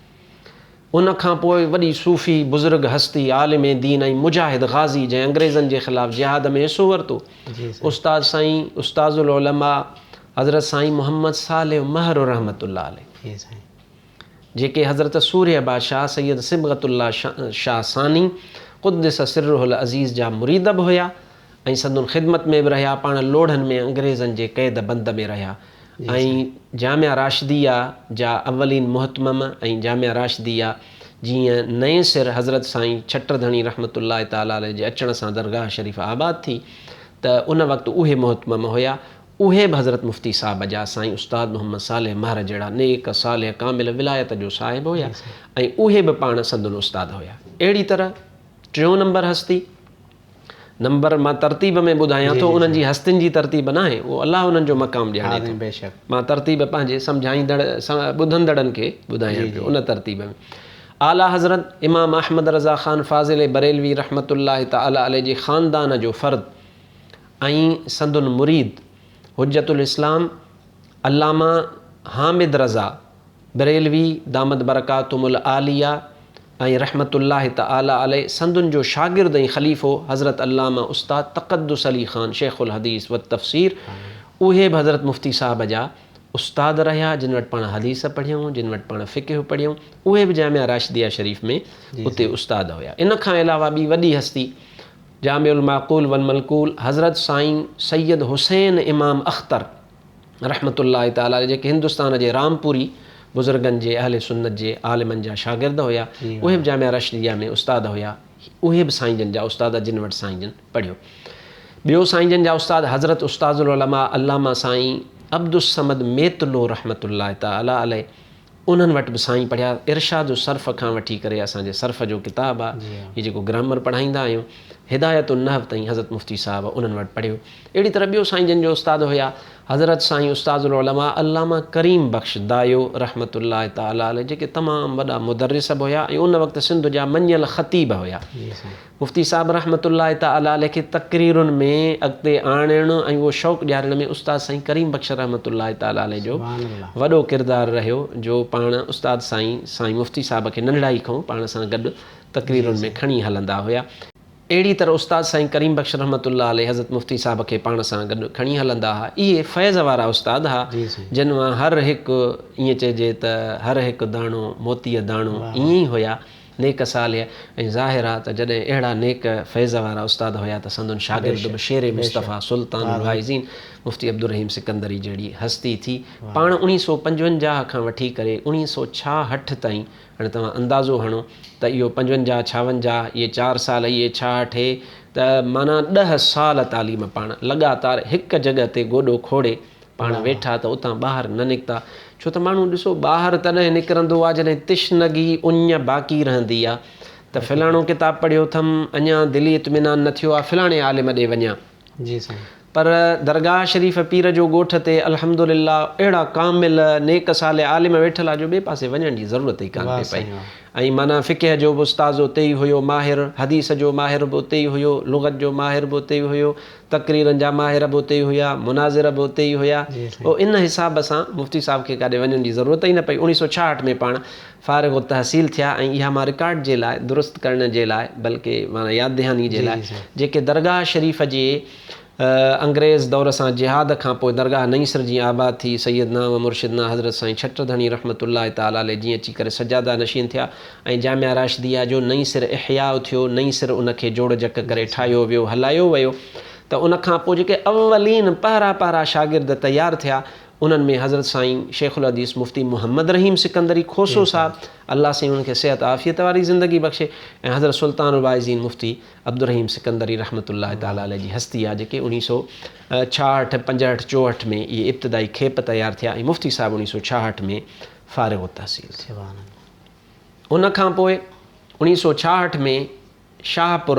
Speaker 6: ان کان پوء وڏي صوفي بزرگ هستي، عالم دين ۽ مجاهد غازي جنهن انگريزن جي خلاف جهاد ۾ حصو ورتو، استاد سائين استاذ العلماء حضرت سائين محمد صالح مهر رحمة الله عليه جيڪي حضرت سورهيه بادشاهه سيد صبغت الله شاهه ثاني قدس سره العزيز جا مريد به هيا ۽ سندن خدمت ۾ به رهيا، پاڻ لوڙهن ۾ انگريزن جي قيد بند ۾ رهيا ۽ جامعه راشديه جا اولين مهتمم ۽ جامعه راشديه جيئن نئين سر حضرت سائين ڇٽر ڌڻي رحمة الله تعالٰي عليه جي اچڻ سان درگاهه شريف آباد ٿي ته ان وقت اهي مهتمم هيا اهي به حضرت مفتي صاحب جا سائين استاد محمد صالح مهر جهڙا نيڪ صالح ڪامل ولايت جو صاحب هيا ۽ اهي به پاڻ سندن استاد هيا اهڙي طرح ٽيون نمبر هستي نمبر مان ترتيب ۾ ٻڌايان ٿو انهن جي هستين جي ترتيب ناهي اهو الله انهن جو مقام ڄاڻي ٿو مان ترتيب پنهنجي سمجهائيندڙ ٻڌندڙن کي ٻڌايان پيو ان ترتيب ۾ اعليٰ حضرت امام احمد رضا خان فاضل بريلوي رحمة الله تعالٰي عليه جي خاندان جو فرد ۽ سندن مريد حجت الاسلام علامه حامد رضا بريلوي دامت برڪاتهم العاليه ۽ رحمة الله تعالٰي عليه سندن جو شاگرد ۽ خليفو حضرت علامه استاد تقدس علي خان شيخ الحديث والتفسير اهي به حضرت مفتي صاحب جا استاد رهيا جن وٽ پاڻ حديث پڙهيائون جن وٽ پاڻ فقه پڙهيائون اهي به جامعه راشديه شريف ۾ اتي استاد هيا ان کان علاوه ٻي وڏي هستي جامع المعقول والمنقول حضرت سائين سيد حسين امام اختر رحمة الله تعالٰي عليه جيڪي هندستان جي رامپوري بزرگن جي اهل سنت جي عالمن جا شاگرد هيا اهي به جامعه راشديه ۾ استاد هيا اهي به سائين جن جا استاد جن وٽ سائين جن پڙهيو ٻيو سائين جن جا استاد حضرت استاذ العلماء علامه سائين عبدالصمد ميتلو رحمة الله تعالٰي عليه انهن وٽ به سائين پڙهيا. ارشاد الصرف کان وٺي ڪري اسان جي صرف جو ڪتاب آ هي جيڪو گرامر پڙهائيندا آهيون هدايت النحو تائين حضرت مفتي صاحب انهن وٽ پڙهيو. اهڙي طرح ٻيو سائين جن جو استاد هيا حضرت سائين استاذ العلماء علامه ڪريم بخش دايو رحمة الله تعالٰي عليه جيڪي تمام وڏا مدرس به هيا ۽ ان وقت سنڌ جا مڃيل خطيب هيا. مفتي صاحب رحمة الله تعالٰي عليه کي تقريرن ۾ اڳتي آڻڻ ۽ اهو شوق ڏيارڻ ۾ استاد سائين ڪريم بخش رحمة الله تعالٰي عليه جو وڏو ڪردار رهيو جو پاڻ استاد سائين سائين مفتي صاحب کي ننڍڙائي کان پاڻ سان گڏ تقريرن ۾ کڻي هلندا هيا. اهڙي طرح استاد سائين ڪريم بخش رحمة الله عليه حضرت مفتي صاحب کي پاڻ سان گڏ کڻي هلندا ها. اهي فيض وارا استاد ها جن مان هر هڪ ائين چئجي ته هر هڪ داڻو موتيء داڻو ائين ئي هيا. نيڪ صالح ۽ ظاهر آ ته جڏهن اهڙا نيڪ فيض وارا استاد هيا ته سندن شاگرد به شير مصطفيٰ سلطان الواعظين مفتي عبدالرحيم سڪندري جهڙي هستي ٿي پاڻ اوڻيهه سو پنجونجاهه کان وٺي ڪري اوڻيهه سو ڇاهٺ تائين هاڻي توهان اندازو هڻو ته اهو پنجونجاهه ڇاونجاهه اهي چار سال اهي ڇاهٺ هي ته معنيٰ ڏهه سال تعليم پاڻ لڳاتار هڪ جڳهه تي گوڏو کوڙي پاڻ ويٺا ته اتان ٻاهر نه نڪتا، ڇو ته ماڻهو ڏسو ٻاهر تڏهن نڪرندو آ جڏهن تشنگي، اڃ، باقي رهندي آ ته فلاڻو ڪتاب پڙهيو اٿم، اڃا دلي اطمينان نه ٿيو آ، فلاڻي عالم ڏي وڃان.
Speaker 2: جي سائين.
Speaker 6: پر درگاهه شريف پير جو ڳوٺ تي الحمدلله اهڙا ڪامل، نيڪ صالح عالم ويٺل آ جو ٻئي پاسي وڃڻ جي ضرورت ئي ڪانه
Speaker 2: واهه
Speaker 6: پئي پئي.
Speaker 2: سائين واهه.
Speaker 6: ۽ معنيٰ فقه جو به استاذ اتي ئي هيو ماهر، حديث جو ماهر به اتي ئي هيو، لغت جو ماهر به اتي ئي هيو، تقريرن جا ماهر به اتي ئي هيا، مناظر به اتي ئي هيا. پوء ان حساب سان مفتي صاحب کي ڪاڏي وڃڻ جي ضرورت ئي نه پئي. اوڻيهه سو ڇاهٺ ۾ پاڻ فارغ التحصيل ٿيا ۽ اها مان رڪارڊ جي لاء درست ڪرڻ جي لاء بلڪه معنيٰ ياد دهاني جي لاء جيڪي درگاهه شريف جي انگريز دور سان جهاد کان پوء درگاهه نئين سر جيئن آباد ٿي، سيدنا و مرشدنا حضرت سائين ڇٽر ڌڻي رحمة الله تعالٰي عليه جيئن اچي ڪري سجاده نشين ٿيا ۽ جامعه راشديه جو نئين سر احياء ٿيو، نئين سر ان کي جوڙ جڪ ڪري ٺاهيو ويو، هلايو ويو ته ان کان پوء جيڪي اولين پهرا پهرا شاگرد تيار ٿيا، انهن ۾ حضرت سائين شيخ الحديث مفتي محمد رحيم سڪندري کوسو صاحب الله سائين انهن کي صحت عافيت واري زندگي بخشي ۽ حضرت سلطان الواعظين مفتي عبدالرحيم سڪندري رحمة الله تعالٰي عليه جي هستي آهي جيڪي اوڻيهه سو ڇاهٺ، پنجهٺ، چوهٺ ۾ اهي ابتدائي کيپ تيار ٿيا ۽ مفتي صاحب اوڻيهه سو ڇاهٺ ۾ فارغ التحصيل ٿيا. ان کان پوء اوڻيهه سو ڇاهٺ ۾ شاهپور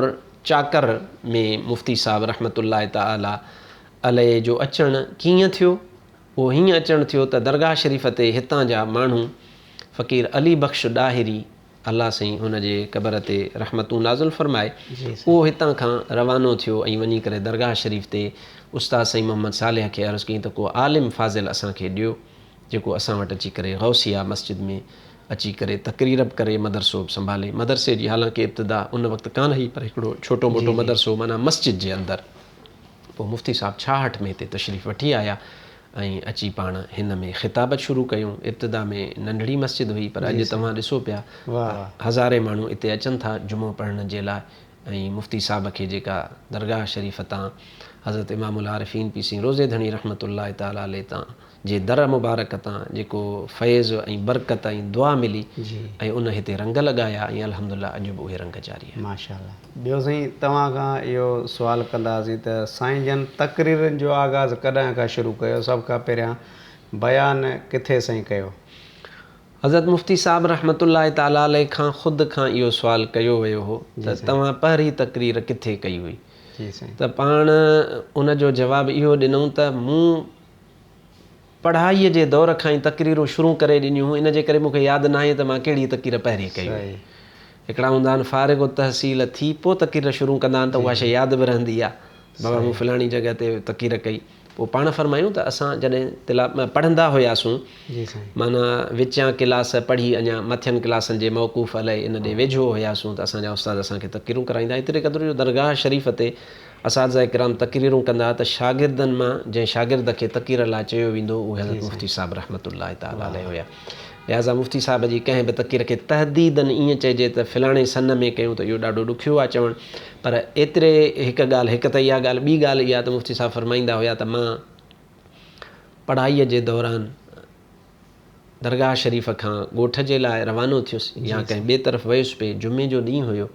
Speaker 6: چاڪر ۾ مفتي صاحب رحمة الله تعالٰي عليه جو اچڻ ڪيئن ٿيو؟ اهو هيئن اچڻ ٿيو ته درگاهه شريف تي هتان جا ماڻهو فقير علي بخش ڏاهري الله سائين هن جي قبر تي رحمتون نازل فرمائي اهو هتان کان روانو ٿيو ۽ وڃي ڪري درگاهه شريف تي استاد سائين محمد صالح کي عرض ڪيائين ته ڪو عالم فاضل اسان کي ڏيو جيڪو اسان وٽ اچي ڪري غوثيه مسجد ۾ اچي ڪري تقرير به ڪري مدرسو به سنڀالي. مدرسي جي حالانڪه ابتدا ان وقت ڪانه هئي پر هڪڙو ڇوٽو موٽو مدرسو معنيٰ مسجد جي اندر. پوء مفتي صاحب ڇاهٺ ۾ هتي تشريف وٺي آيا ۽ اچي پاڻ هن ۾ خطابت شروع ڪيون. ابتدا ۾ ننڍڙي مسجد هئي پر اڄ توهان ڏسو پيا هزارين ماڻهو اتي اچن ٿا جمعو پڙهڻ جي لاء ۽ مفتي صاحب کي جيڪا درگاهه شريف تان حضرت امام العارفين پير سائين روضي ڌڻي رحمة الله تعالٰي عليه تان جي در مبارڪ تان جيڪو فيض ۽ برڪت ۽ دعا ملي ۽ ان هتي رنگ لڳايا ۽ الحمدلله اڄ به اهي رنگ جاري آهن.
Speaker 2: ماشاءالله. ٻيو سائين توهان کان اهو سوال ڪنداسين ته سائين جن تقريرن جو آغاز ڪڏهن کان شروع ڪيو سڀ کان پهريان بيان ڪٿي سائين ڪيو؟
Speaker 6: حضرت مفتي صاحب رحمة الله تعالٰي عليه کان خود کان اهو سوال ڪيو ويو هو ته توهان پهرين تقرير ڪٿي ڪئي هئي ته پاڻ ان جو جواب اهو ڏنائون ته مون پڙهائيء جي دور کان ئي تقريرون شروع ڪري ڏنيون هيون، ان جي ڪري مون کي ياد ناهي ته مان ڪهڙي تقرير پهرين ڪئي هئي. هڪڙا هوندا آهن فارغ التحصيل ٿي پوء تقرير شروع ڪندا آهن ته اها شيء ياد به رهندي آهي ته بابا مون فلاڻي جڳهه تي تقرير ڪئي. پوء پاڻ فرمايون ته اسان جڏهن تلا پڙهندا هياسون معنيٰ وچيان ڪلاس پڙهي اڃا مٿين ڪلاسن جي موقوف عليه ان ڏي ويجهو هياسون ته اسان جا استاد اسان کي تقريرون ڪرائيندا ايتري قدر جو درگاهه شريف تي اساتذه ڪرام تقريرون ڪندا ته شاگردن مان جنهن شاگرد کي تقرير لاء چيو ويندو هو اهي حضرت مفتي صاحب رحمة الله تعالٰي عليه هيا. لهٰذا مفتي صاحب جي ڪنهن به تقرير کي تحديداً ائين چئجي ته فلاڻي سن ۾ ڪيون ته اهو ڏاڍو ڏکيو آهي چوڻ پر ايتري هڪ ڳالهه هڪ ته اها ڳالهه ٻي ڳالهه اها ته مفتي صاحب فرمائيندا هيا ته مان پڙهائيء جي دوران درگاهه شريف کان ڳوٺ جي لاء روانو ٿيس يا ڪنهن ٻئي طرف ويس پئي جمعي جو ڏينهن هيو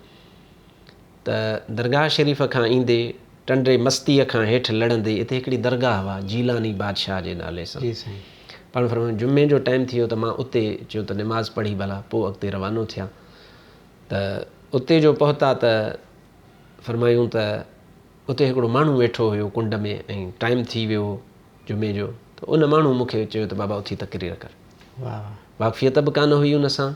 Speaker 6: ته درگاهه شريف کان ايندي ٽنڊي مستيء کان هيٺ لڙندي اتي هڪڙي درگاهه هئا جيلاني بادشاهه جي نالي سان. پاڻ فرمايو جمعي جو ٽائيم ٿي ويو ته مان اتي چيو ته نماز پڙهي ڀلا پوء اڳتي روانو ٿيان ته اتي جو پهتا ته فرمايون ته اتي هڪڙو ماڻهو ويٺو هيو ڪنڊ ۾ ۽ ٽائيم ٿي ويو هو جمعي جو ته ان ماڻهو مون کي چيو ته بابا اٿي تقرير ڪر. واقفيت به ڪانه هئي ان سان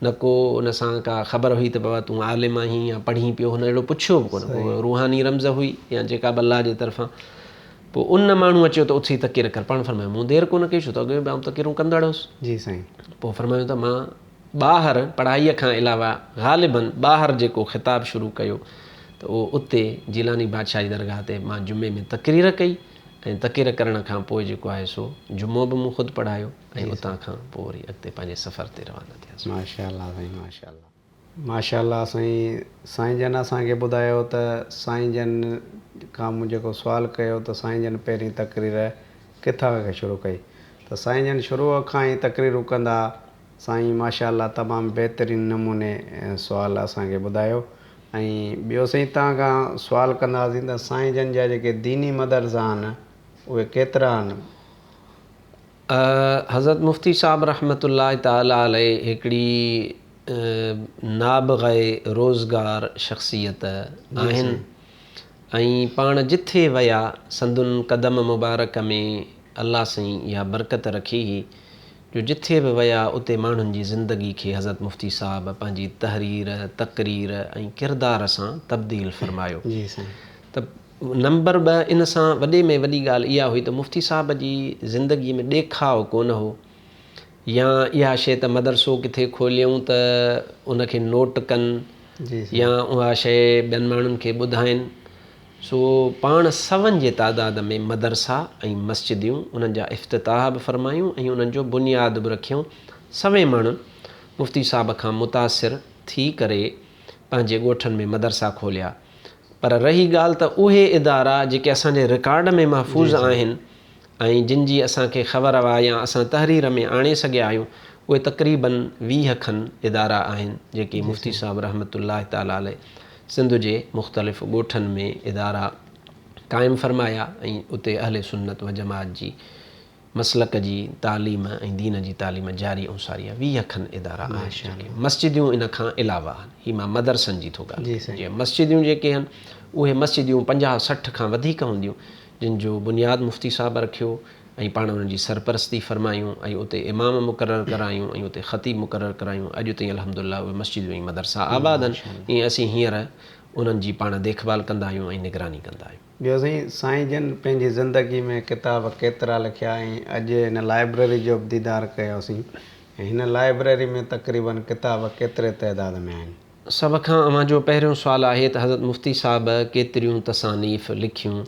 Speaker 6: نه ڪو ان سان ڪا خبر هئي ته بابا تون عالم آهين يا پڙهين پيو هن اهڙو پڇيو به ڪونه ڪو روحاني رمز هئي يا جيڪا به الله جي طرفان پوء ان ماڻهوء چيو ته اٿي تقرير ڪر پاڻ فرمايو مون دير ڪونه ڪئي ڇو ته اڳ ۾ به آئون تقريرون ڪندڙ هوس
Speaker 2: جي سائين
Speaker 6: پوء فرمايو ته مان ٻاهر پڙهائيء کان علاوه غالباً ٻاهر جيڪو خطاب شروع ڪيو ته اهو اتي جيلاني بادشاهه جي درگاهه تي مان جمعي ۾ تقرير ڪئي ۽ تقرير ڪرڻ کان پوء جيڪو آهي سو جمعو به مون خود پڙهايو ۽ اتان کان پوء وري اڳتي پنهنجي سفر تي روانا ٿياسون.
Speaker 2: ماشاء الله سائين ماشاء الله. ماشاء الله سائين سائين جن اسان کي ٻڌايو ته سائين جن کان مون جيڪو سوال ڪيو ته سائين جن پهرين تقرير ڪٿان کان شروع ڪئي ته سائين جن شروع کان ئي تقريرون ڪندا سائين ماشاء الله تمام بهترين نموني سوال اسان کي ٻڌايو ۽ ٻيو سائين توهان کان سوال ڪنداسين ته سائين جن جا جيڪي ديني مدرسا آهن اهي ڪيترا آهن.
Speaker 6: حضرت مفتي صاحب رحمة الله تعالٰي عليه هڪڙي نابغه روزگار شخصيت آهن ۽ پاڻ جٿي ويا سندن قدم مبارڪ ۾ الله سائين اها برڪت رکي هئي جو جٿي به ويا اتي ماڻهن جي زندگي کي حضرت مفتي صاحب پنهنجي تحرير، تقرير ۽ ڪردار سان تبديل فرمايو ته نمبر ٻه ان سان وڏي ۾ وڏي ڳالهه اها هئي ته مفتي صاحب جي زندگي ۾ ڏيکاء ڪونه هو يا اها شيء ته مدرسو ڪٿي کوليون ته ان کي نوٽ ڪن يا اها شيء ٻين ماڻهن کي ٻڌائين سو پاڻ سون جي تعداد ۾ مدرسا ۽ مسجديون انهن جا افتتاح به فرمايون ۽ انهن جو بنياد به رکيون سوين ماڻهن مفتي صاحب کان متاثر ٿي ڪري پنهنجي ڳوٺن ۾ مدرسا کوليا پر رهي ڳالهه ته اهي ادارا جيڪي اسان جي رڪارڊ ۾ محفوظ آهن ۽ جن جي اسان کي خبر آ يا اسان تحرير ۾ آڻي سگهيا آهيون اهي تقريباً 20 کن ادارا آهن جيڪي مفتي صاحب رحمة الله تعالٰي عليه سنڌ جي مختلف ڳوٺن ۾ ادارا قائم فرمايا ۽ اتي اهل سنت و جماعت جي مسلڪ جي تعليم ۽ دين جي تعليم جاري ۽ ساري آهي. 20 کن ادارا آهن جيڪي مسجديون ان کان علاوه آهن. هي مان مدرسن جي ٿو ڳالهه ڪريان. جيئن مسجديون جيڪي آهن اهي مسجديون 50 60 کان وڌيڪ هونديون جن جو بنياد مفتي صاحب رکيو ۽ پاڻ انهن جي سرپرستي فرمايون ۽ اتي امام مقرر ڪرايون ۽ اتي خطيب مقرر ڪرايون اڄ تائين الحمدلله اهي مسجديون ۽ مدرسا آباد آهن ۽ اسين هينئر انهن جي پاڻ ديک ڀال ڪندا آهيون ۽ نگراني ڪندا آهيون.
Speaker 2: ٻيو سائين، سائين جن پنهنجي زندگي ۾ ڪتاب ڪيترا لکيا ۽ اڄ هن لائبريري جو به ديدار ڪيوسين ۽ هن لائبريري ۾ تقريبن ڪتاب ڪيتري تعداد ۾ آهن؟
Speaker 6: سڀ کان اوهان جو پهريون سوال آهي ته حضرت مفتي صاحب ڪيتريون تصانيف لکيون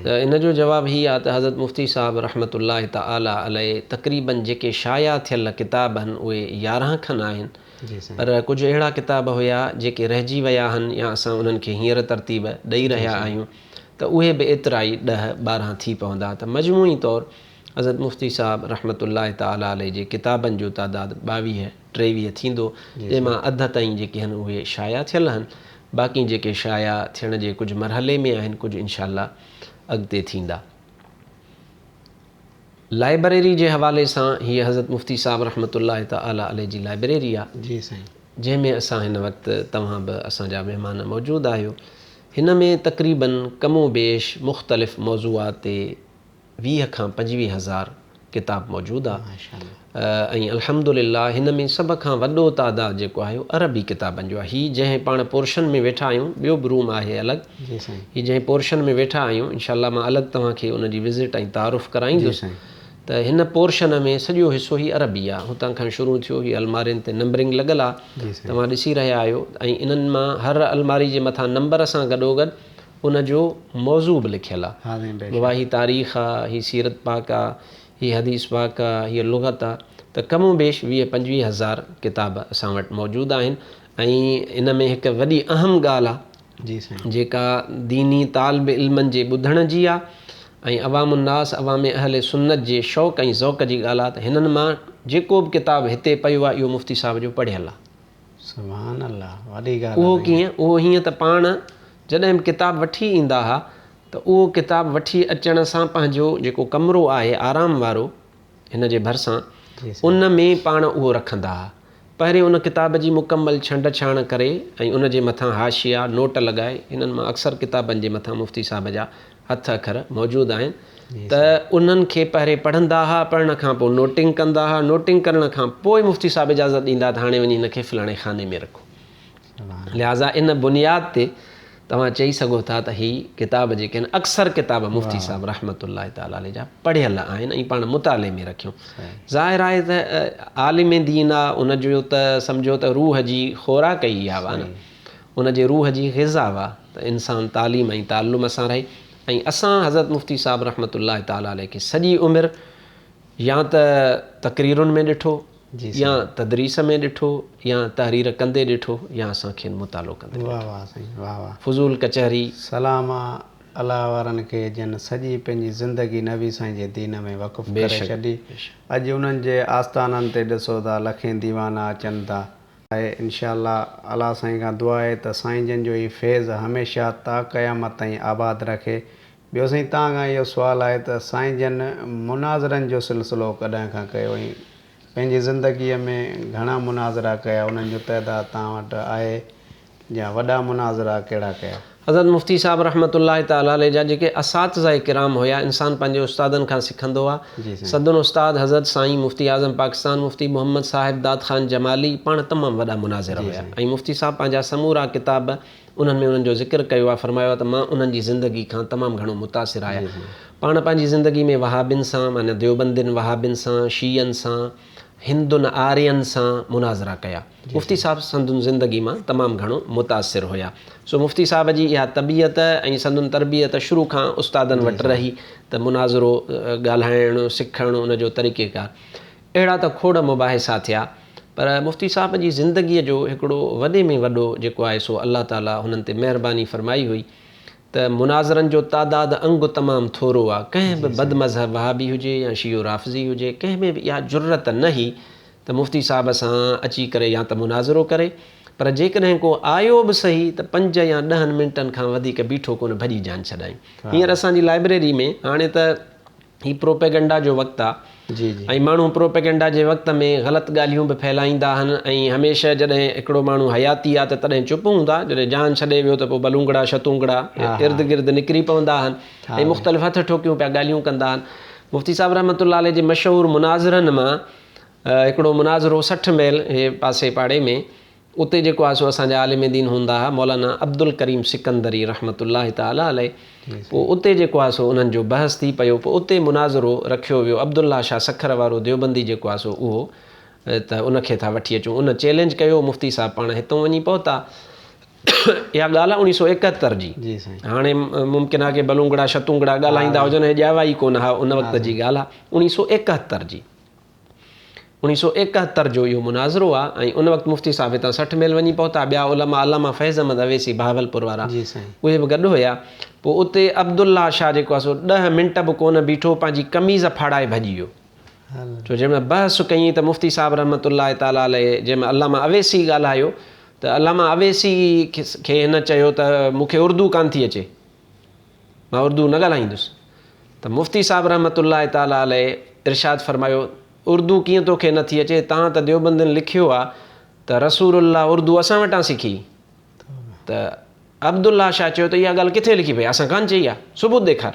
Speaker 6: ته ان جو جواب هي آهي ته حضرت مفتي صاحب رحمة الله تعالٰي عليه تقريباً جيڪي شايع ٿيل ڪتاب آهن اهي 11 کن آهن پر ڪجهه اهڙا ڪتاب هيا جيڪي رهجي ويا آهن يا اسان انهن کي هينئر ترتيب ڏئي رهيا آهيون ته اهي به ايترا ئي ڏهه 12 ٿي پوندا ته مجموعي طور حضرت مفتي صاحب رحمة الله تعالٰي عليه جي ڪتابن جو تعداد 22 23 ٿيندو، جنهن مان اڌ تائين جيڪي آهن اهي شايع ٿيل آهن، باقي جيڪي شايع ٿيڻ جي ڪجهه مرحلي ۾ آهن، ڪجهه انشاء الله اڳتي ٿيندا. لائبريري جي حوالي سان هيء حضرت مفتي صاحب رحمة الله تعالٰي عليه جي لائبريري آهي، جنهن ۾ اسان هن وقت توهان به اسان جا مهمان موجود آهيو. هن ۾ تقريباً ڪم و بيش مختلف موضوعات تي 20 کان 25 هزار ڪتاب موجود آ ۽ الحمد لله هن ۾ سڀ کان وڏو تعداد جيڪو آهي اهو عربي ڪتابن جو آهي. هي جنهن پاڻ پورشن ۾ ويٺا آهيون ٻيو به روم آهي الڳ هي جنهن پورشن ۾ ويٺا آهيون انشاء الله مان الڳ توهان کي ان جي وزٽ ۽ تعارف ڪرائيندس ته هن پورشن ۾ سڄو حصو هي عربي آ هتان کان شروع ٿيو هي المارين تي نمبرنگ لڳل آ توهان ڏسي رهيا آهيو ۽ انهن مان هر الماري جي مٿان نمبر سان گڏوگڏ ان جو موضوع به لکيل آ. بابا هي تاريخ آ، هي سيرت پاڪ آ، هي حديث پاڪ آ، هيء لغت آ ته ڪم و بيش 20 25 هزار ڪتاب اسان وٽ موجود آهن ۽ ان ۾ هڪ وڏي اهم ڳالهه آ جيڪا ديني طالب علمن جي ٻڌڻ جي آ ۽ عوام الناس عوام اهل سنت جي شوق ۽ ذوق جي ڳالهه آ ته هنن مان جيڪو به ڪتاب هتي پيو آ اهو مفتي صاحب جو پڙهيل آ.
Speaker 2: سبحان الله وڏي ڳالهه
Speaker 6: اهو ڪيئن؟ اهو هيئن ته پاڻ جڏهن به ڪتاب وٺي ايندا ها ته اهو ڪتاب وٺي اچڻ سان پنهنجو جيڪو ڪمرو آهي آرام وارو هن جي ڀرسان ان ۾ پاڻ اهو رکندا ها. پهرين ان ڪتاب جي مڪمل ڇنڊ ڇاڻ ڪري ۽ ان جي مٿان حاشيا، نوٽ، لڳائي هنن مان اڪثر ڪتابن جي مٿان مفتي صاحب جا هٿ اکر موجود آهن ته انهن کي پهرين پڙهندا ها، پڙهڻ کان پوء نوٽنگ ڪندا ها، نوٽنگ ڪرڻ کان پوء مفتي صاحب اجازت ڏيندا ته هاڻي وڃي هن کي فلاڻي خاني ۾ رکو. لهٰذا ان بنياد تي توهان چئي سگهو ٿا ته هي ڪتاب جيڪي آهن اڪثر ڪتاب مفتي صاحب رحمة الله تعالٰي عليه جا پڙهيل آهن ۽ پاڻ مطالعي ۾ رکيون. ظاهر آهي ته عالم دين آ ان جو ته سمجهو ته روح جي خوراڪ ئي اها آ نه. ان جي روح جي غذا هئا ته انسان تعليم ۽ تعلم سان رهي ۽ اسان حضرت مفتي صاحب رحمة الله تعالٰي عليه کي سڄي عمر يا ته تقريرن ۾ ڏٺو يا تدريس ۾ ڏٺو يا تحرير ڪندي ڏٺو يا اسان کين مطالعو ڪندي ڏٺو.
Speaker 2: واه واه سائين واه واه.
Speaker 6: فضول ڪچهري.
Speaker 2: سلام آ الله وارن کي جن سڄي پنهنجي زندگي نبي سائين جي دين ۾ وقف ڪري ڇڏي اڄ انهن جي آستانن تي ڏسو ٿا لکين ديوانا اچن ٿا. آهي انشاء الله الله سائين کان دعا آهي ته سائين جن جو هي فيض هميشه تا قيامت تائين آباد رکي ٻيو سائين توهان کان اهو سوال آهي ته سائين جن مناظرن جو سلسلو ڪڏهن کان ڪيو ۽ پنهنجي زندگيء ۾ گهڻا مناظرا ڪيا انهن جو تعداد توهان وٽ آهي يا وڏا مناظرا ڪهڙا ڪيا؟
Speaker 6: حضرت مفتي صاحب رحمة الله تعالٰي عليه جا جيڪي اساتذه ڪرام هيا انسان پنهنجي استادن کان سکندو آ سندن استاد حضرت سائين مفتي اعظم پاڪستان مفتي محمد صاحب داد خان جمالي پاڻ تمام وڏا مناظر هيا ۽ مفتي صاحب پنهنجا سمورا ڪتاب انهن ۾ انهن جو ذڪر ڪيو آ فرمايو آ ته مان انهن جي زندگي کان تمام گهڻو متاثر آهيان پاڻ پنهنجي زندگي ۾ وهابين سان معنيٰ ديوبندين وهابين سان شيعن سان هندن آرين سان مناظرا ڪيا. مفتي صاحب سندن زندگي مان تمام گهڻو متاثر هيا. سو مفتي صاحب جي اها طبيعت ۽ سندن تربيت شروع کان استادن وٽ رهي ته مناظرو ڳالهائڻ سکڻ ان جو طريقيڪار. اهڙا ته کوڙ مباحثا ٿيا پر مفتي صاحب جي زندگيء جو هڪڙو وڏي ۾ وڏو جيڪو آهي سو الله تعاليٰ هنن تي مهرباني فرمائي هئي. ته مناظرن جو تعداد انگ تمام ٿورو آ، ڪنهن به بد مذهب وهابي هجي يا شيعو رافضي هجي ڪنهن ۾ به اها جرئت نه هئي ته مفتي صاحب سان اچي ڪري يا ته مناظرو ڪري پر جيڪڏهن ڪو آيو به سهي ته پنج يا ڏهن منٽن کان وڌيڪ بيٺو ڪونه ڀڄي جان ڇڏائين. هينئر اسان جي لائبريري ۾ هاڻي ته هي پروپيگنڊا جو وقت آ ۽ ماڻهو پروپيگنڊا جي وقت ۾ غلط ڳالهيون به ڦهلائيندا آهن ۽ هميشه جڏهن هڪڙو ماڻهو حياتي آ ته تڏهن چپ هوندا جڏهن جان ڇڏي ويو ته پوء بلونگڙا شتونگڙا ارد گرد نڪري پوندا آهن ۽ مختلف هٿ ٺوڪيون پيا ڳالهيون ڪندا آهن. مفتي صاحب رحمة الله عليه جي مشهور مناظرن مان هڪڙو مناظرو 60 ميل هي پاسي پاڙي ۾ اتي جيڪو آهي سو اسان جا عالم دين هوندا ها مولانا عبدالڪريم سڪندري رحمة الله تعالٰي عليه پوء اتي جيڪو آهي سو انهن جو بحث ٿي پيو پوء اتي مناظرو رکيو ويو عبدالله شاهه سکر وارو ديوبندي جيڪو آهي سو اهو ته ان کي ٿا وٺي اچون ان چئلينج ڪيو مفتي صاحب پاڻ هتون وڃي پهتا اها ڳالهه آهي اوڻيهه سو ايڪهتر جي هاڻي ممڪن آهي ڪي بلونگڙا شتونگڙا ڳالهائيندا هجن هي ڄاوا ئي ڪونه ها ان وقت جي ڳالهه آهي اوڻيهه سو ايڪهتر جي اوڻيهه سو ايڪهتر جو اهو مناظرو آ ۽ ان وقت مفتي صاحب هتان 60 ميل وڃي پهتا، ٻيا علماء علامه فيض احمد اويسي بهاولپور وارا اهي به گڏ هيا. پوء اتي عبدالله شاهه جيڪو آ سو ڏهه منٽ به ڪونه بيٺو پنهنجي قميض ڦاڙائي ڀڄي ويو. ڇو جنهن مهل بحث ڪيائين ته مفتي صاحب رحمة الله تعالٰي عليه جنهن مهل علامه اويسي ڳالهايو ته علامه اويسي کي هن چيو ته مون کي اردو ڪانه ٿي اچي. مان اردو نه ڳالهائيندس ته مفتي صاحب رحمة الله تعالٰي عليه ارشاد فرمايو، اردو ڪيئن توکي نه ٿي اچي، تان ته ديوبندين لکيو آ ته رسول الله اردو اسان وٽان سکي. ته عبدالله شاهه چيو ته اها ڳالهه ڪٿي لکي پئي آ، اسان ڪانه چئي آ، ثبوت ڏيکار.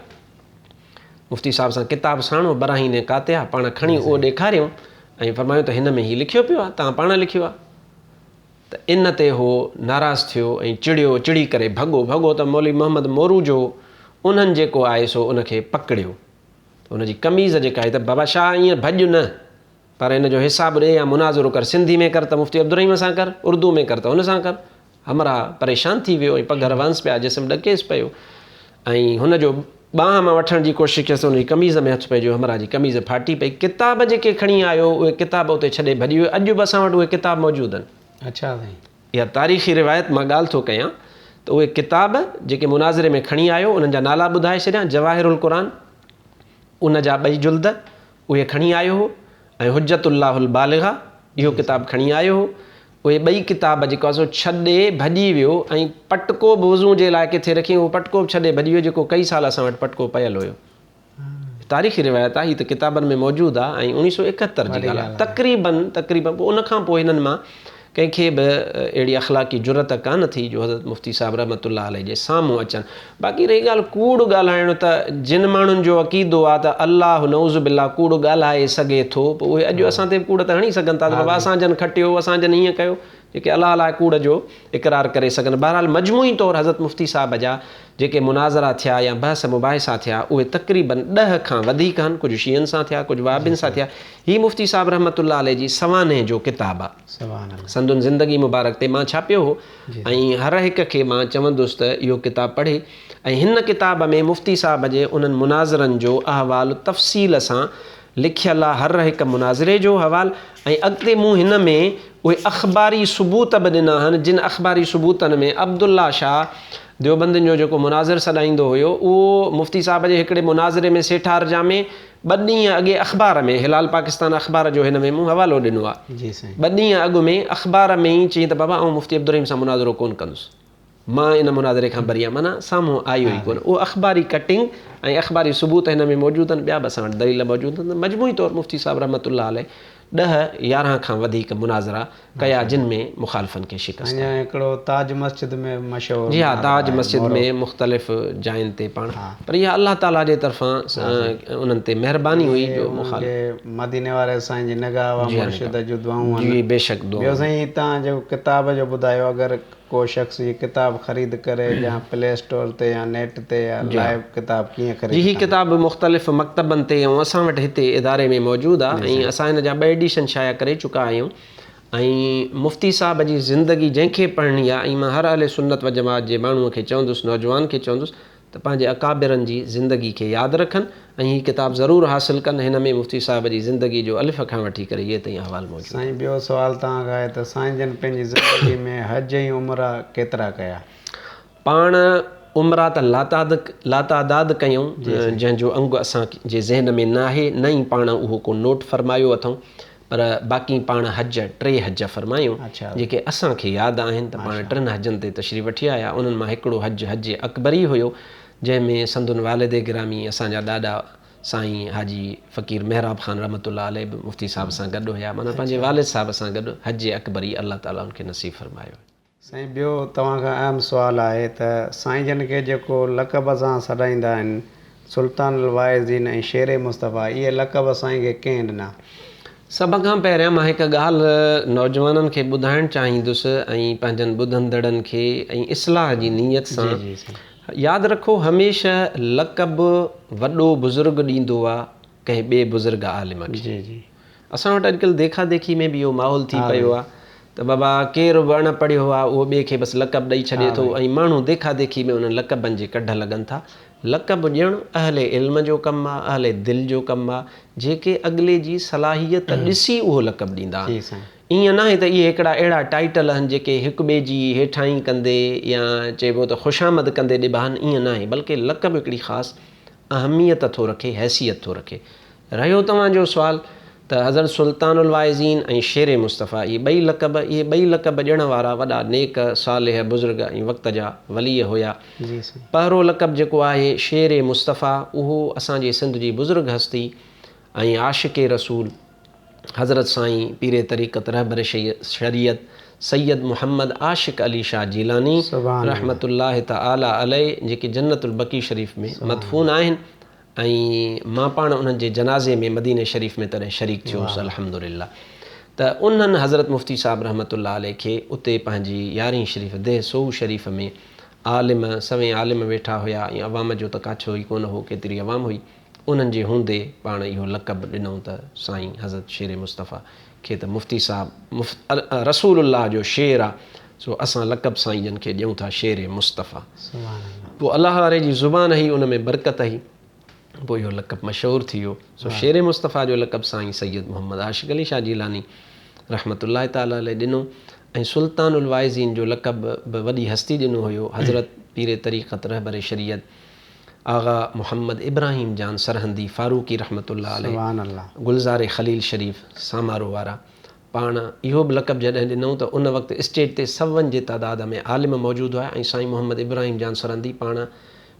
Speaker 6: مفتي صاحب سان ڪتاب ساڻو براهين قاطعه پاڻ کڻي اهو ڏيکاريائون ۽ فرمايو ته هن ۾ هي لکيو پيو آ، تان پاڻ لکيو آ. ته ان تي هو ناراض ٿيو ۽ چڙيو، چڙي ڪري ڀڳو، ڀڳو ته مولوي محمد مورو جو انهن جيڪو آهي سو ان کي پڪڙيو ته ان جي قميض جيڪا آهي ته بابا شاهه ائين ڀڄ نه پر ان جو حساب ڏي يا مناظرو ڪر، سنڌي ۾ ڪر ته مفتي عبدالرحيم سان ڪر، اردو ۾ ڪر ته هن سان ڪر. همراهه پريشان ٿي ويو ۽ پگهر وهنس پيا، جسم ڏڪيس پيو ۽ هن جو ٻانهن مان وٺڻ جي ڪوشش ڪيس ته هن جي قميض ۾ هٿ پئجي ويو، همراهه جي قميض ڦاٽي پئي، ڪتاب جيڪي کڻي آيو اهي ڪتاب اتي ڇڏي ڀڄي ويو، اڄ به اسان وٽ اهي ڪتاب موجود آهن.
Speaker 2: اڇا سائين.
Speaker 6: اها تاريخي روايت مان ڳالهه ٿو ڪيان ته اهي ڪتاب جيڪي مناظري ۾ کڻي آيو انهن جا نالا ٻڌائي ڇڏيان، جواهر القرآن ان جا ٻئي جلد اهي کڻي آيو هو ۽ حجت الله البالغه اهو ڪتاب کڻي آيو هو. اهي ٻئي ڪتاب جيڪو آهي سو ڇڏي ڀڄي ويو ۽ پٽڪو به وضو جي لاء ڪٿي رکيائين اهو پٽڪو به ڇڏي ڀڄي ويو جيڪو ڪئي سال اسان وٽ پٽڪو پيل هيو. تاريخي روايت آهي هي ته ڪتابن ۾ موجود آهي ۽ اوڻيهه سو ايڪهتر جي ڳالهه آهي تقريبن تقريبن پوء ان کان پوء هنن مان ڪنهن کي به اهڙي اخلاقي جرئت ڪانه ٿي جو حضرت مفتي صاحب رحمة الله عليه جي سامهون اچن. باقي رهي ڳالهه ڪوڙ ڳالهائڻ ته جن ماڻهن جو عقيدو آهي ته الله نعوذ بالله ڪوڙ ڳالهائي سگهي ٿو پوء اهي اڄ اسان تي به ڪوڙ ته هڻي سگهن ٿا ته بابا اسان جن کٽيو اسان جن هيئن ڪيو جيڪي الله لاء ڪوڙ جو اقرار ڪري سگهن. بهرحال مجموعي طور حضرت مفتي صاحب جا جيڪي مناظرا ٿيا يا بحث مباحثا ٿيا اهي تقريباً ڏهه کان وڌيڪ آهن، ڪجهه شيعن سان ٿيا ڪجهه وهابين سان ٿيا. هي مفتي صاحب رحمة الله عليه جي سوانح جو ڪتاب آهي. سندن زندگي مبارڪ تي مان ڇاپيو هو ۽ هر هڪ کي مان چوندس ته اهو ڪتاب پڙهي ۽ هن ڪتاب ۾ مفتي صاحب جي انهن مناظرن جو احوال تفصيل سان لکيل آ هر هڪ مناظري جو حوال ۽ اڳتي مون هن ۾ اهي اخباري ثبوت به ڏنا آهن جن اخباري ثبوتن ۾ عبدالله شاهه ديوبندين جو جيڪو مناظر سڏائيندو هيو اهو مفتي صاحب جي هڪڙي مناظري ۾ سيٺار جامع ٻه ڏينهن اڳي اخبار ۾ هلال پاڪستان اخبار جو هن ۾ مون حوالو ڏنو آ ٻه ڏينهن اڳ ۾ اخبار ۾ ئي چيائين ته بابا آئون مفتي عبدالرحيم سان مناظرو ڪونه ڪندس. مان ان مناظري کان بري آهيان معنيٰ سامهون آيو ئي ڪونه. اهو اخباري ڪٽنگ ۽ اخباري ثبوت هن ۾ موجود آهن، ٻيا به اسان وٽ دليل موجود آهن ته مجموعي طور مفتي صاحب رحمة الله عليه ڏهه 11 کان وڌيڪ مناظرا ڪيا جن ۾ مخالفن کي شڪست
Speaker 2: آئي. اڃا هڪڙو تاج مسجد ۾ مشهور
Speaker 6: جي ها
Speaker 2: مناظرو
Speaker 6: تاج
Speaker 2: آهي
Speaker 6: مسجد
Speaker 2: مورو.
Speaker 6: ۾ مختلف جاين تي پاڻ پر اها الله تعاليٰ جي طرفان انهن تي مهرباني هئي جو مخالف.
Speaker 2: انهن کي مديني واري سائين جي نگاهه هئا مرشد جون دعائون آهن.
Speaker 6: جي بيشڪ دعائون.
Speaker 2: ٻيو سائين توهان جيڪو ڪتاب جو ٻڌايو اگر ڪو شخص هي ڪتاب خريد ڪري يا پلي اسٽور تي يا نيٽ تي يا لائيو ڪتاب ڪيئن خريد
Speaker 6: جي هي
Speaker 2: ڪندا؟
Speaker 6: ڪتاب مختلف مڪتبن تي ۽ اسان وٽ هتي اداري ۾ موجود آ ۽ اسان هن جا ٻه ايڊيشن شايع ڪري چڪا آهيون ۽ مفتي صاحب جي زندگي جنهن کي پڙهڻي آ ۽ مان هر اهل سنت و جماعت جي ماڻهو کي چوندس نوجوان کي چوندس ته پنهنجي اڪابرن جي زندگي کي ياد رکن ۽ هي ڪتاب ضرور حاصل ڪن هن ۾ مفتي صاحب جي زندگي جو الف کان وٺي ڪري يي تائين احوال موجود آهي.
Speaker 2: سائين ٻيو سوال توهان کان آهي ته سائين جن پنهنجي زندگي ۾ حج ۽ عمره ڪيترا ڪيا؟
Speaker 6: پاڻ عمرا ته لاتعداد ڪيائون، جنهن جو انگ اسان جي ذهن ۾ نه آهي، نه ئي پاڻ اهو ڪو نوٽ فرمايو اٿئون، پر باقي پاڻ حج ٽي حج فرمايائون، جيڪي اسان کي ياد آهن ته پاڻ ٽن حجن تي تشريف وٺي آيا، انهن مان هڪڙو حج حج اڪبري هيو، جنهن ۾ سندن والد گرامي اسان جا ڏاڏا سائين حاجي فقير محراب خان رحمة الله عليه به مفتي صاحب سان گڏ هيا، معنيٰ پنهنجي والد صاحب سان گڏ حج اڪبري الله تعاليٰ ان کي نصيب فرمايو.
Speaker 2: سائين ٻيو توهان کان اهم سوال آهي ته سائين جن کي جيڪو لقب سان سڏائيندا آهن سلطان الواعظين ۽ شير مصطفيٰ اهي لقب سائين کي ڪنهن ڏنا؟
Speaker 6: سڀ کان پهريان مان هڪ ڳالهه نوجوانن کي ٻڌائڻ چاهيندس ۽ پنهنجن ٻڌندڙن کي ۽ اصلاح جي نيت سان ياد رکو هميشه لقب وڏو بزرگ ڏيندو آ ڪنهن ٻئي بزرگ عالم کي. اسان وٽ اڄڪلهه ديکا ديکي ۾ به اهو ماحول ٿي پيو آهي ته بابا ڪير به اڻ پڙهيو آهي اهو ٻئي کي بس لقب ڏئي ڇڏي ٿو ۽ ماڻهو ديکا ديکي ۾ انهن لقبن جي ڪڍ لڳن ٿا. لقب ڏيڻ اهل علم جو ڪم آهي، اهل دل جو ڪم آهي، جيڪي اڳلي جي صلاحيت ڏسي اهو لقب ڏيندا آهن. ائين ناهي ته اهي هڪڙا اهڙا ٽائيٽل آهن جيڪي هڪ ٻئي جي هيٺاهين ڪندي يا چئبو ته خوشامد ڪندي ڏبا آهن، ائين ناهي بلڪه لقب هڪڙي خاص اهميت ٿو رکي، حيثيت ٿو رکي. رهيو توهان جو سوال ته حضرت سلطان الواعظين ۽ شير مصطفيٰ اهي ٻئي لقب اهي ٻئي لقب ڏيڻ وارا وڏا نيڪ صالح بزرگ ۽ وقت جا ولي هيا. پهرو لقب جيڪو آهي شير مصطفيٰ اهو اسان جي سنڌ جي بزرگ هستي ۽ عاشق رسول حضرت سائين پير طريقت رهبر شريعت سيد محمد عاشق علي شاهه جيلاني رحمة الله تعالٰي عليه جيڪي جنت البقيع شريف ۾ مدفون آهن ۽ مان پاڻ انهن جي جنازي ۾ مديني شريف ۾ تڏهن شريڪ ٿيو هوس الحمد لله ته انهن حضرت مفتي صاحب رحمة الله عليه کي اتي پنهنجي يارهين شريف ديهه سوهو شريف ۾ عالم سوين عالم ويٺا هيا ۽ عوام جو ته ڪاڇو ئي ڪونه هو ڪيتري عوام هئي انهن جي هوندي پاڻ اهو لقب ڏنائون ته سائين حضرت شير مصطفيٰ کي ته مفتي صاحب رسول الله جو شير آ سو اسان لقب سائين جن کي ڏيون ٿا شير مصطفيٰ. پوء الله واري جي زبان هئي ان ۾ برڪت هئي پوء اهو لقب مشهور ٿي ويو. سو شير مصطفيٰ جو لقب سائين سيد محمد عاشق علي شاهه جيلاني رحمة الله تعالٰي عليه ڏنو ۽ سلطان الواعظين جو لقب به وڏي هستي ڏنو هيو حضرت پير طريقت رهبر شريعت آغا محمد ابراهيم جان سرهندي فاروقي رحمة الله عليه گلزار خليل شريف سامارو وارا پاڻ اهو به لقب جڏهن ڏنائون ته ان وقت اسٽيج تي سون جي تعداد ۾ عالم موجود هيا ۽ سائين محمد ابراهيم جان سرهندي پاڻ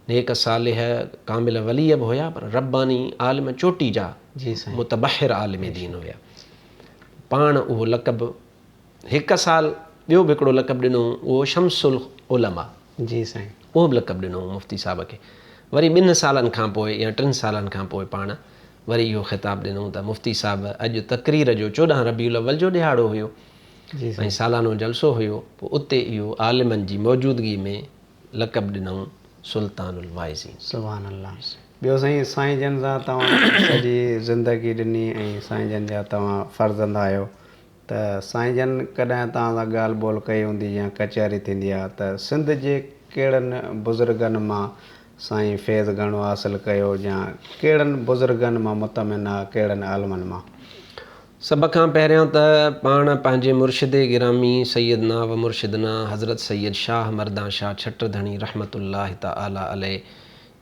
Speaker 6: نيڪ صالح ڪامل ولي به هيا پر رباني عالم چوٽي جا متبحر عالم دين هيا پاڻ اهو لقب هڪ سال ٻيو به هڪڙو لقب ڏنو اهو شمس العلماء
Speaker 2: جي سائين.
Speaker 6: اهو به لقب ڏنو مفتي صاحب کي وري ٻن سالن کان پوء يا ٽن سالن کان پوء پاڻ وري اهو خطاب ڏنو ته مفتي صاحب اڄ تقرير جو 14 ربيع الاول جو ڏهاڙو هيو ۽ سالانو جلسو هيو پوء اتي اهو عالمن جي موجودگي ۾ لقب ڏنائون سلطان الواعظين.
Speaker 2: سبحان الله ٻيو سائين سائين جن سان توهان سڄي زندگي ڏني ۽ سائين جن جا توهان فرزند آهيو ته سائين جن ڪڏهن توهان سان ڳالهه ٻولهه ڪئي هوندي يا ڪچهري ٿيندي آ ته سنڌ جي ڪهڙن بزرگن مان سائين فيض گهڻو حاصل ڪيو يا ڪهڙن بزرگن مان مطمئن آ ڪهڙن عالمن مان.
Speaker 6: سڀ کان پهريان ته پاڻ پنهنجي مرشد گرامي سيدنا و مرشدنا حضرت سيد شاهه مردان شاهه ڇٽ ڌڻي رحمة الله تعالٰي عليه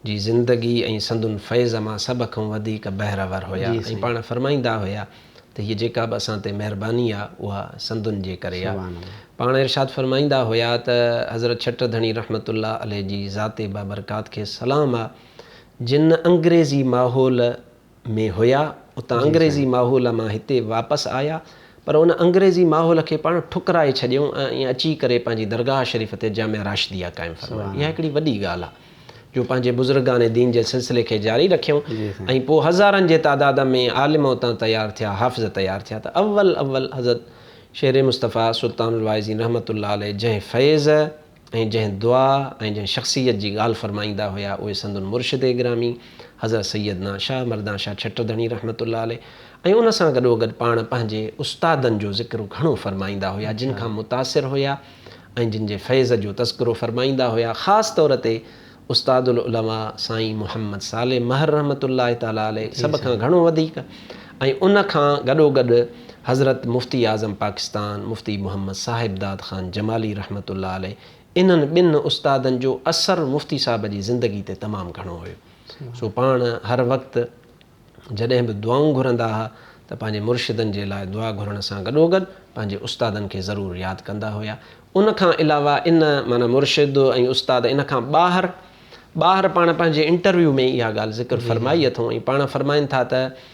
Speaker 6: جي زندگي ۽ سندن فيض مان سڀ کان وڌيڪ بهره ور هيا ۽ پاڻ فرمائيندا هيا ته هيء جيڪا به اسان تي مهرباني آ اها سندن جي ڪري آ. پاڻ ارشاد فرمائيندا هيا ته حضرت ڇٽ ڌڻي رحمة الله عليه جي ذات بابرڪات کي سلام آ جن انگريزي ماحول ۾ هيا اتان انگريزي ماحول مان هتي واپس آيا پر ان انگريزي ماحول کي پاڻ ٺڪرائي ڇڏيائون ۽ اچي ڪري پنهنجي درگاهه شريف تي جامعه راشديه قائم فرمائي اها هڪڙي وڏي ڳالهه آ. جو پنهنجي بزرگان دين جي سلسلي کي جاري رکيائون ۽ پوء هزارن جي تعداد ۾ عالم اتان تيار ٿيا، حافظ تيار ٿيا ته اول اول حضرت شير مصطفيٰ سلطان الواعظين رحمة الله عليه جنهن فيض ۽ جنهن دعا ۽ جنهن شخصيت جي ڳالهه فرمائيندا هيا اهي سندن مرشد گرامي حضرت سيدنا شاهه مردان شاهه ڇٽ ڌڻي رحمة الله عليه ۽ ان سان گڏوگڏ پاڻ پنهنجي استادن جو ذڪر گهڻو فرمائيندا هيا جن کان متاثر هيا ۽ جن جي فيض جو تذڪرو فرمائيندا هيا خاص طور تي استاد العلماء سائين محمد صالح مهر رحمة الله تعالٰي عليه سڀ کان گهڻو وڌيڪ ۽ ان کان گڏوگڏ حضرت مفتي اعظم پاڪستان مفتي محمد صاحب داد خان جمالي رحمة الله عليه انهن ٻن استادن جو اثر مفتي صاحب جي زندگي تي تمام گهڻو هيو سو پاڻ هر وقت جڏهن به دعائون گهرندا ها ته پنهنجي مرشدن جي لاء دعا گهرڻ سان گڏوگڏ پنهنجي استادن کي ضرور ياد ڪندا هيا. ان کان علاوه ان معنيٰ مرشد ۽ استاد ان کان ٻاهر ٻاهر پاڻ پنهنجي انٽرويو ۾ اها ڳالهه ذڪر فرمائي اٿئون ۽ پاڻ فرمائن ٿا ته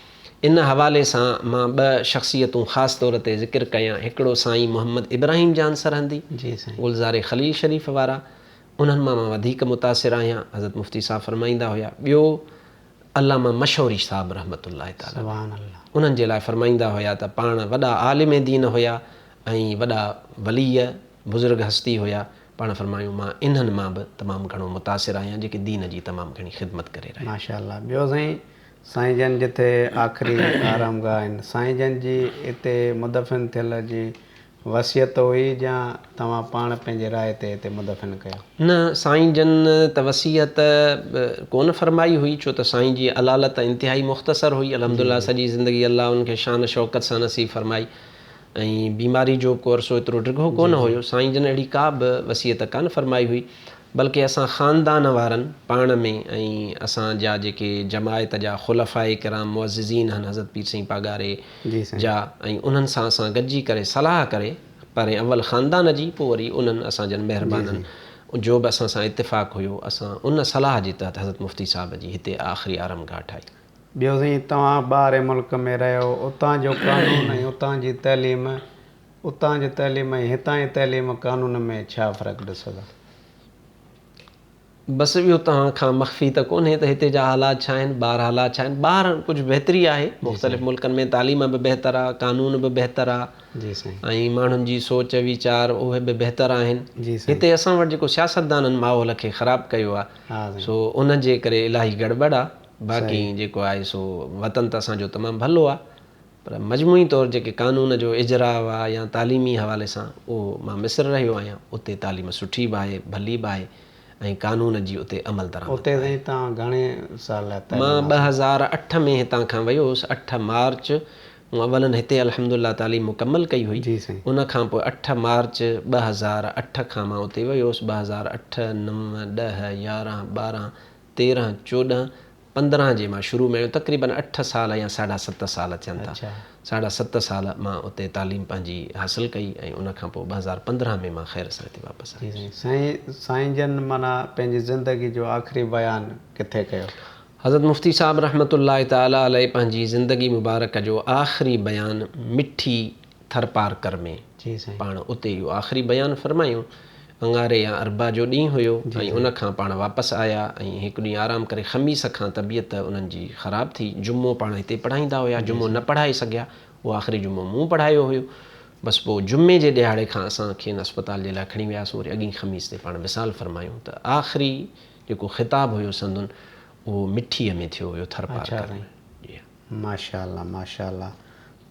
Speaker 6: ان حوالي سان مان ٻه شخصيتون خاص طور تي ذڪر ڪيان هڪڙو سائين محمد ابراهيم جان سرهندي گلزار خليل شريف وارا انهن مان مان وڌيڪ متاثر آهيان حضرت مفتي صاحب فرمائيندا هيا ٻيو علامه مشوري صاحب رحمة الله تعالٰي عليه انهن جي لاء فرمائيندا هيا ته پاڻ وڏا عالم دين هيا ۽ وڏا ولي بزرگ هستي هيا پاڻ فرمايون مان انهن مان به تمام گهڻو متاثر آهيان جيڪي دين جي تمام گهڻي خدمت ڪري رهيا.
Speaker 2: ماشاء الله ٻيو سائين سائين جن جتي آخري آرامگاهه آهن سائين جن جي اتي مدفن ٿيل جي وصيت هئي يا توهان پاڻ پنهنجي راء تي هتي مدفن ڪيو؟
Speaker 6: نه سائين جن ته وصيت ڪونه فرمائي هئي ڇو ته سائين جي علالت انتهائي مختصر هئي الحمدلله سڄي زندگي الله ان کي شان شوڪت سان نصيب فرمائي ۽ بيماري جو به ڪو عرصو ايترو ڊگهو ڪونه هيو سائين جن اهڙي ڪا به وصيت ڪانه فرمائي هئي بلڪه اسان خاندان وارن پاڻ ۾ ۽ اسان جا جيڪي جماعت جا خلفاء ڪرام معززين هن حضرت پير سائين پاڳاري جا ۽ انهن سان اسان گڏجي ڪري صلاح ڪري پهرين اول خاندان جي پوء وري انهن اسان جن مهربانن جو به اسان سان اتفاق هيو اسان ان صلاح جي تحت حضرت مفتي صاحب جي هتي آخري آرامگاهه ٺاهي.
Speaker 2: ٻيو سائين توهان ٻاهرين ملڪ ۾ رهيو اتان جو قانون ۽ اتان جي تعليم اتان جي تعليم ۽ هتان جي تعليم قانون ۾ ڇا فرق ڏسو ٿا؟
Speaker 6: بس اهو توهان کان مخفي ته ڪونهي ته هتي جا حالات ڇا آهن، ٻاهر حالات ڇا آهن. ٻاهر ڪجهه بهتري آهي، مختلف ملڪن ۾ تعليم به بهتر آ، قانون به بهتر آ ۽ ماڻهن جي سوچ ويچار اهي به بهتر آهن. هتي اسان وٽ جيڪو سياستدانن ماحول کي خراب ڪيو آ سو ان جي ڪري الاهي گڙٻڙ آ، باقي جيڪو آهي سو وطن ته اسان جو تمام ڀلو آ. پر مجموعي طور جيڪي قانون جو اجراء آ يا تعليمي حوالي سان اهو مان مصر رهيو آهيان اتي تعليم سٺي به آهي ڀلي به آهي ۽ قانون جي اتي عمل درآمد
Speaker 2: اتي به آهي. سائين توهان گهڻي سال تعليم
Speaker 6: مان
Speaker 2: حاصل
Speaker 6: 2008 ۾ هتان کان ويو هوس 8 مارچ مون اولاً هتي الحمدلله تعليم مڪمل ڪئي هئي
Speaker 2: جي سائين.
Speaker 6: ان کان پوء 8 مارچ 2008 کان مان اتي ويو هوس 2008، 9، 10، 11، 12، 13، 14، 15 جي مان شروع ۾ آيو تقريبن اٺ سال يا ساڍا ست سال ٿين ٿا. ساڍا ست سال مان اتي تعليم پنهنجي حاصل ڪئي ۽ ان کان پوء 2015 ۾ مان خير سان هتي واپس
Speaker 2: آيس. سائين سائين جن معنيٰ پنهنجي زندگي جو آخري بيان ڪٿي ڪيو؟
Speaker 6: حضرت مفتي صاحب رحمة الله تعالٰي عليه پنهنجي زندگي مبارڪ جو آخري بيان مٺي ٿرپارڪر ۾ پاڻ اتي اهو آخري بيان فرمايون. اڱاري يا اربع جو ڏينهن هيو ۽ ان کان پاڻ واپس آيا ۽ هڪ ڏينهن آرام ڪري خميس کان طبيعت انهن جي خراب ٿي. جمعو پاڻ هتي پڙهائيندا هيا، جمعو نه پڙهائي سگهيا، اهو آخري جمعو مون پڙهايو هيو. بس پوء جمعي جي ڏهاڙي کان اسان کين اسپتال جي لاء کڻي وياسون وري اڳئين خميس تي پاڻ وصال فرمايون ته آخري جيڪو خطاب هيو سندن اهو مٺيء ۾ ٿيو هيو ٿرپارڪر ۾. جي ها.
Speaker 2: ماشاءالله ماشاءالله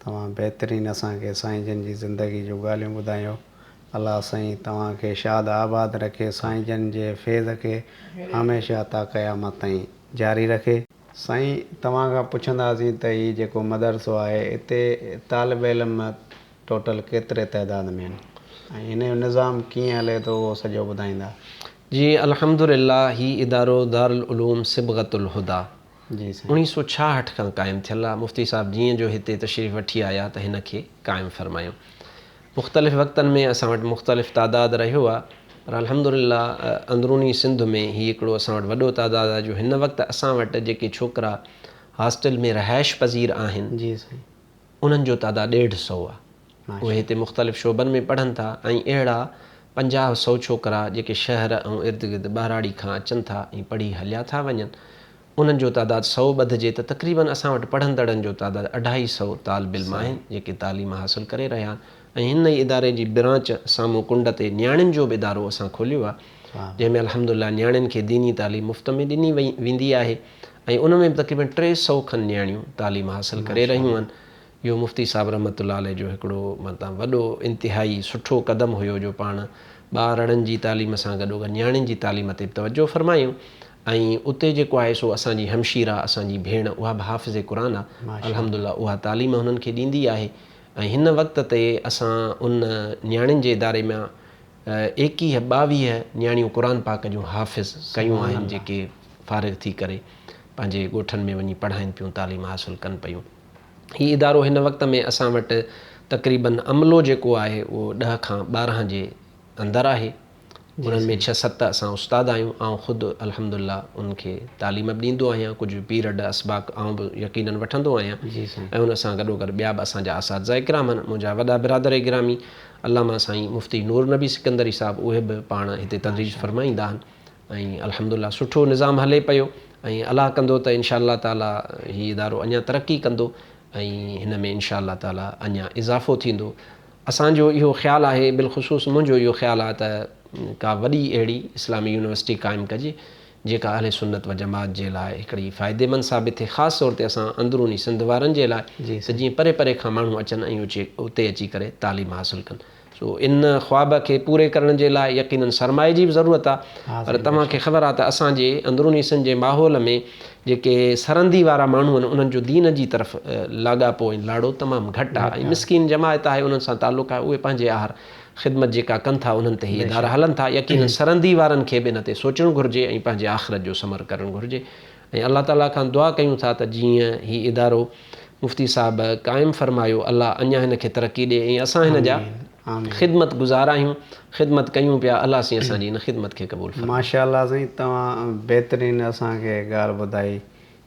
Speaker 2: توهان بهترين اسان کي سائين جن جي زندگي جون ڳالهيون ٻڌايو الله سائين توهان کي شاد آباد رکي سائين جن جي فيض کي هميشه تا قيامت تائين جاري رکي. سائين توهان کان پڇنداسين ته هي جيڪو مدرسو آهي اتي طالب علم ٽوٽل ڪيتري تعداد ۾ آهن ۽ هن جو نظام ڪيئن هلي ٿو اهو سڄو ٻڌائيندا.
Speaker 6: جي الحمدلله هي ادارو دارالعلوم صبغة الهديٰ
Speaker 2: جي سائين.
Speaker 6: اوڻيهه سو ڇاهٺ کان قائم ٿيل آ. مفتي صاحب جيئن جو هتي تشريف وٺي آيا ته هن کي قائم فرمايو. مختلف وقتن ۾ اسان وٽ مختلف تعداد رهيو آ پر الحمدلله اندروني سنڌ ۾ هي هڪڙو اسان وٽ وڏو تعداد آ جو هن وقت اسان وٽ جيڪي ڇوڪرا هاسٽل ۾ رهائش پذير آهن
Speaker 2: جي سائين.
Speaker 6: انهن جو تعداد ڏيڍ سئو آ. اهي هتي مختلف شعبن ۾ پڙهن ٿا ۽ اهڙا پنجاهه سئو ڇوڪرا جيڪي شهر ۽ اردگرد ٻهراڙي کان اچن ٿا ۽ پڙهي هليا ٿا وڃن انهن جو تعداد سئو ٻڌجي ته تقريبن اسان وٽ پڙهندڙن جو تعداد اڍائي سئو طالب علم آهن جيڪي تعليم حاصل ڪري رهيا آهن ۽ هن ئي اداري جي برانچ سامهون ڪنڊ تي نياڻين جو به ادارو اسان کوليو آهي جنهن ۾ الحمدلله نياڻين کي ديني تعليم مفت ۾ ڏني ويندي آهي ۽ ان ۾ به تقريبن 300 کن نياڻيون تعليم حاصل ڪري رهيون آهن. اهو مفتي صاحب رحمة الله عليه جو هڪڙو مطلب وڏو انتهائي سٺو قدم هيو جو پاڻ ٻارڙن جي تعليم سان گڏوگڏ نياڻين جي تعليم تي به توجه فرمايون ۽ اتي جيڪو آهي سو اسان جي همشيره اسان جي ڀيڻ اها به حافظ قرآن آهي الحمدلله اها تعليم هنن کي ڏيندي آهي. ۽ هن وقت تي اسان ان نياڻين جي اداري مان ايڪيهه ٻاويهه نياڻيون قرآن پاڪ جون حافظ ڪيون آهن جيڪي فارغ ٿي ڪري پنهنجي ڳوٺن ۾ وڃي پڙهائين پيون تعليم حاصل ڪن پيون. هي ادارو هن وقت ۾ اسان وٽ تقريبن عملو جيڪو آهي اهو ڏهه کان ٻارهن جي اندر آهي. انهن ۾ ڇهه ست اسان استاد آهيون. آئون خود الحمد لله انهن کي تعليم به ڏيندو آهيان. ڪجهه پيرڊ اسباق آئون به يقينن وٺندو آهيان ۽ ان سان گڏوگڏ ٻيا به اسان جا اساتذه ڪرام آهن. منهنجا وڏا برادر گرامي علامه سائين مفتي نور نبي سڪندري صاحب اهي به پاڻ هتي تدريس فرمائيندا آهن ۽ الحمد لله سٺو نظام هلي پيو ۽ الله ڪندو ته انشاء الله تعالي هي ادارو اڃا ترقي ڪندو ۽ هن ۾ انشاء الله تعالي اڃا اضافو ٿيندو. اسان جو اهو خيال آهي بالخصوص منهنجو اهو خيال آهي ته ڪا وڏي اهڙي اسلامي يونيورسٽي قائم ڪجي جيڪا اهل سنت و جماعت جي لاء هڪڙي فائديمند ثابت ٿئي خاص طور تي اسان اندروني سنڌ وارن جي لاء ته جيئن پري پري کان ماڻهو اچن ۽ اتي اچي ڪري تعليم حاصل ڪن. سو ان خواب کي پوري ڪرڻ جي لاء يقينن سرمائي جي به ضرورت آ پر توهان کي خبر آ ته اسان جي اندروني سنڌ جي ماحول ۾ جيڪي سرندي وارا ماڻهو آهن انهن جو دين جي طرف لاڳاپو ۽ لاڙو تمام گهٽ آ ۽ مسڪين جماعت آهي انهن سان تعلق آهي اهي پنهنجي آهر خدمت جيڪا ڪن ٿا انهن تي هي ادارا هلن ٿا يقينن سرندي وارن کي به ان تي سوچڻ گهرجي ۽ پنهنجي آخرت جو ثمر ڪرڻ گهرجي ۽ الله تعالي کان دعا ڪيون ٿا ته جيئن هي ادارو مفتي صاحب قائم فرمايو الله اڃا هن کي ترقي ڏي ۽ اسان هن جا خدمت گذار آهيون خدمت ڪيون پيا الله سائين اسان جي ان خدمت کي قبول فرمائي.
Speaker 2: ماشاء الله سائين توهان بهترين اسان کي ڳالهه ٻڌائي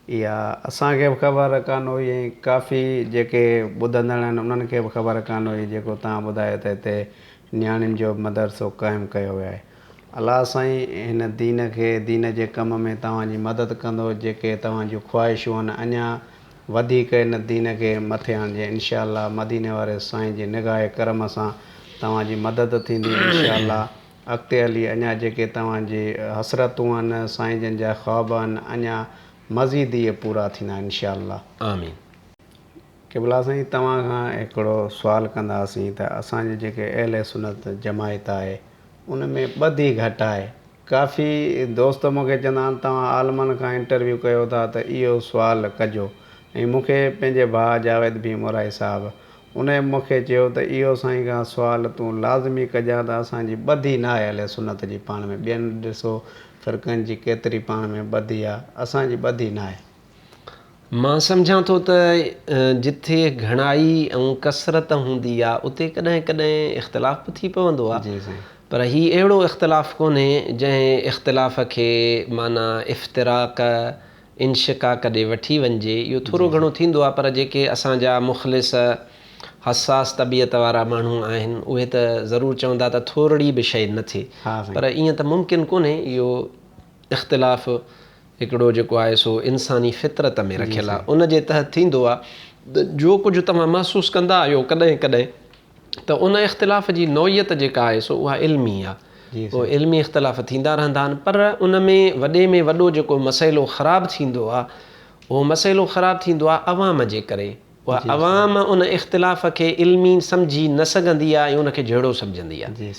Speaker 2: اها اسان کي به خبر ڪانه هئي ۽ ڪافي جيڪي ٻڌندڙ آهن انهن کي به خبر ڪانه هئي جيڪو توهان ٻڌايو ته هتي نياڻين جو به مدرسو قائم ڪيو ويو آهي الله سائين هن دين کي دين جي ڪم ۾ توهان جي مدد ڪندو جيڪي توهان جون خواهشون آهن اڃا وڌيڪ هن دين کي مٿي آڻجي انشاء الله مديني واري سائين جي نگاهه ڪرم سان توهان جي مدد ٿيندي انشاء الله اڳتي هلي اڃا جيڪي توهان جي حسرتون آهن سائين جن جا خواب آهن اڃا مزيد اهي پورا ٿيندا انشاء الله.
Speaker 6: آمين.
Speaker 2: قبلا سائين توهان کان هڪڙو سوال ڪنداسين ته اسان جي جيڪي اهل سنت جماعت آهي ان ۾ ٻڌي گهٽ آهي ڪافي دوست مون کي چوندا آهن توهان عالمن کان انٽرويو ڪيو ٿا ته اهو سوال ڪجو ۽ مون کي پنهنجي ڀاء جاويد ڀيم مورائي صاحب انهي مون کي چيو ته اهو سائين کان سوال تون لازمي ڪجان ته اسان جي ٻڌي ناهي اهل سنت جي پاڻ ۾ ٻين ڏسو فرقن جي ڪيتري پاڻ ۾ ٻڌي آ اسان جي ٻڌي ناهي.
Speaker 6: مان سمجهان ٿو ته جٿي گهڻائي ۽ ڪثرت هوندي آ اتي ڪڏهن ڪڏهن اختلاف به ٿي پوندو آ پر هي اهڙو اختلاف ڪونهي جنهن اختلاف کي معنيٰ افتراق انشقاق ڏي وٺي وڃجي، اهو ٿورو گهڻو ٿيندو آهي پر جيڪي اسان جا مخلص حساس طبيعت وارا ماڻهو آهن اهي ته ضرور چوندا ته ٿورڙي به شيء نه ٿئي پر ائين ته ممڪن ڪونهي اهو اختلاف هڪڙو جيڪو آهي سو انساني فطرت ۾ رکيل آهي ان جي تحت ٿيندو آهي ته جو ڪجهه توهان محسوس ڪندا آهيو ڪڏهن ڪڏهن ته ان اختلاف جي نوعيت جيڪا آهي سو اها علمي آهي. پوء علمي اختلاف ٿيندا رهندا آهن پر ان ۾ وڏي ۾ وڏو جيڪو مسئلو خراب ٿيندو آهي اهو مسئلو خراب ٿيندو آهي عوام جي ڪري. اها عوام ان اختلاف کي علمي سمجهي نه سگهندي آهي ۽ ان کي جهيڙو سمجهندي آهي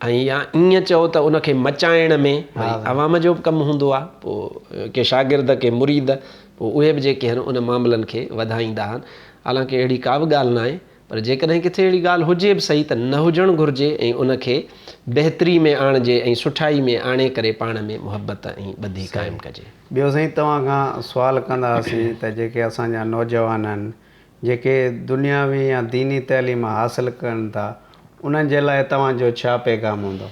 Speaker 6: ۽ يا ائين چئو ته ان کي مچائڻ ۾ وري عوام جو به ڪم هوندو آهي پوء ڪي شاگرد ڪي مريد پوء اهي به جيڪي آهن ان معاملن کي وڌائيندا آهن حالانڪه اهڙي ڪا به ڳالهه ناهي پر جيڪڏهن ڪٿي اهڙي ڳالهه هجي به سهي ته نه هجڻ گهرجي ۽ ان کي بهتري ۾ آڻجي ۽ سٺائي ۾ آڻي ڪري پاڻ ۾ محبت ۽ ٻڌي قائم ڪجي.
Speaker 2: ٻيو سائين توهان کان سوال ڪنداسين ته جيڪي اسان جا نوجوان آهن جيڪي دنياوي يا ديني تعليم حاصل ڪن ٿا انهن جي لاء توهان جو ڇا پيغام هوندو؟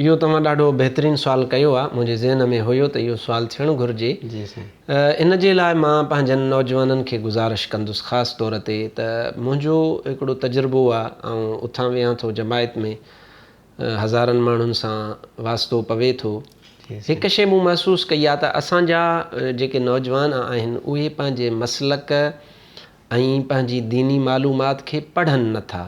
Speaker 6: اهو توهان ڏاڍو بهترين سوال ڪيو آ، منهنجي ذهن ۾ هيو ته اهو سوال ٿيڻ گهرجي.
Speaker 2: جي سائين.
Speaker 6: ان جي لاء مان پنهنجن نوجوانن کي گذارش ڪندس خاص طور تي ته منهنجو هڪڙو تجربو آ، آئون اٿان ويهان ٿو جماعت ۾ هزارن ماڻهن سان واسطو پوي ٿو. هڪ شيء مون محسوس ڪئي آ ته اسان جا جيڪي نوجوان آهن اهي پنهنجي مسلڪ ۽ پنهنجي ديني معلومات کي پڙهن نه ٿا.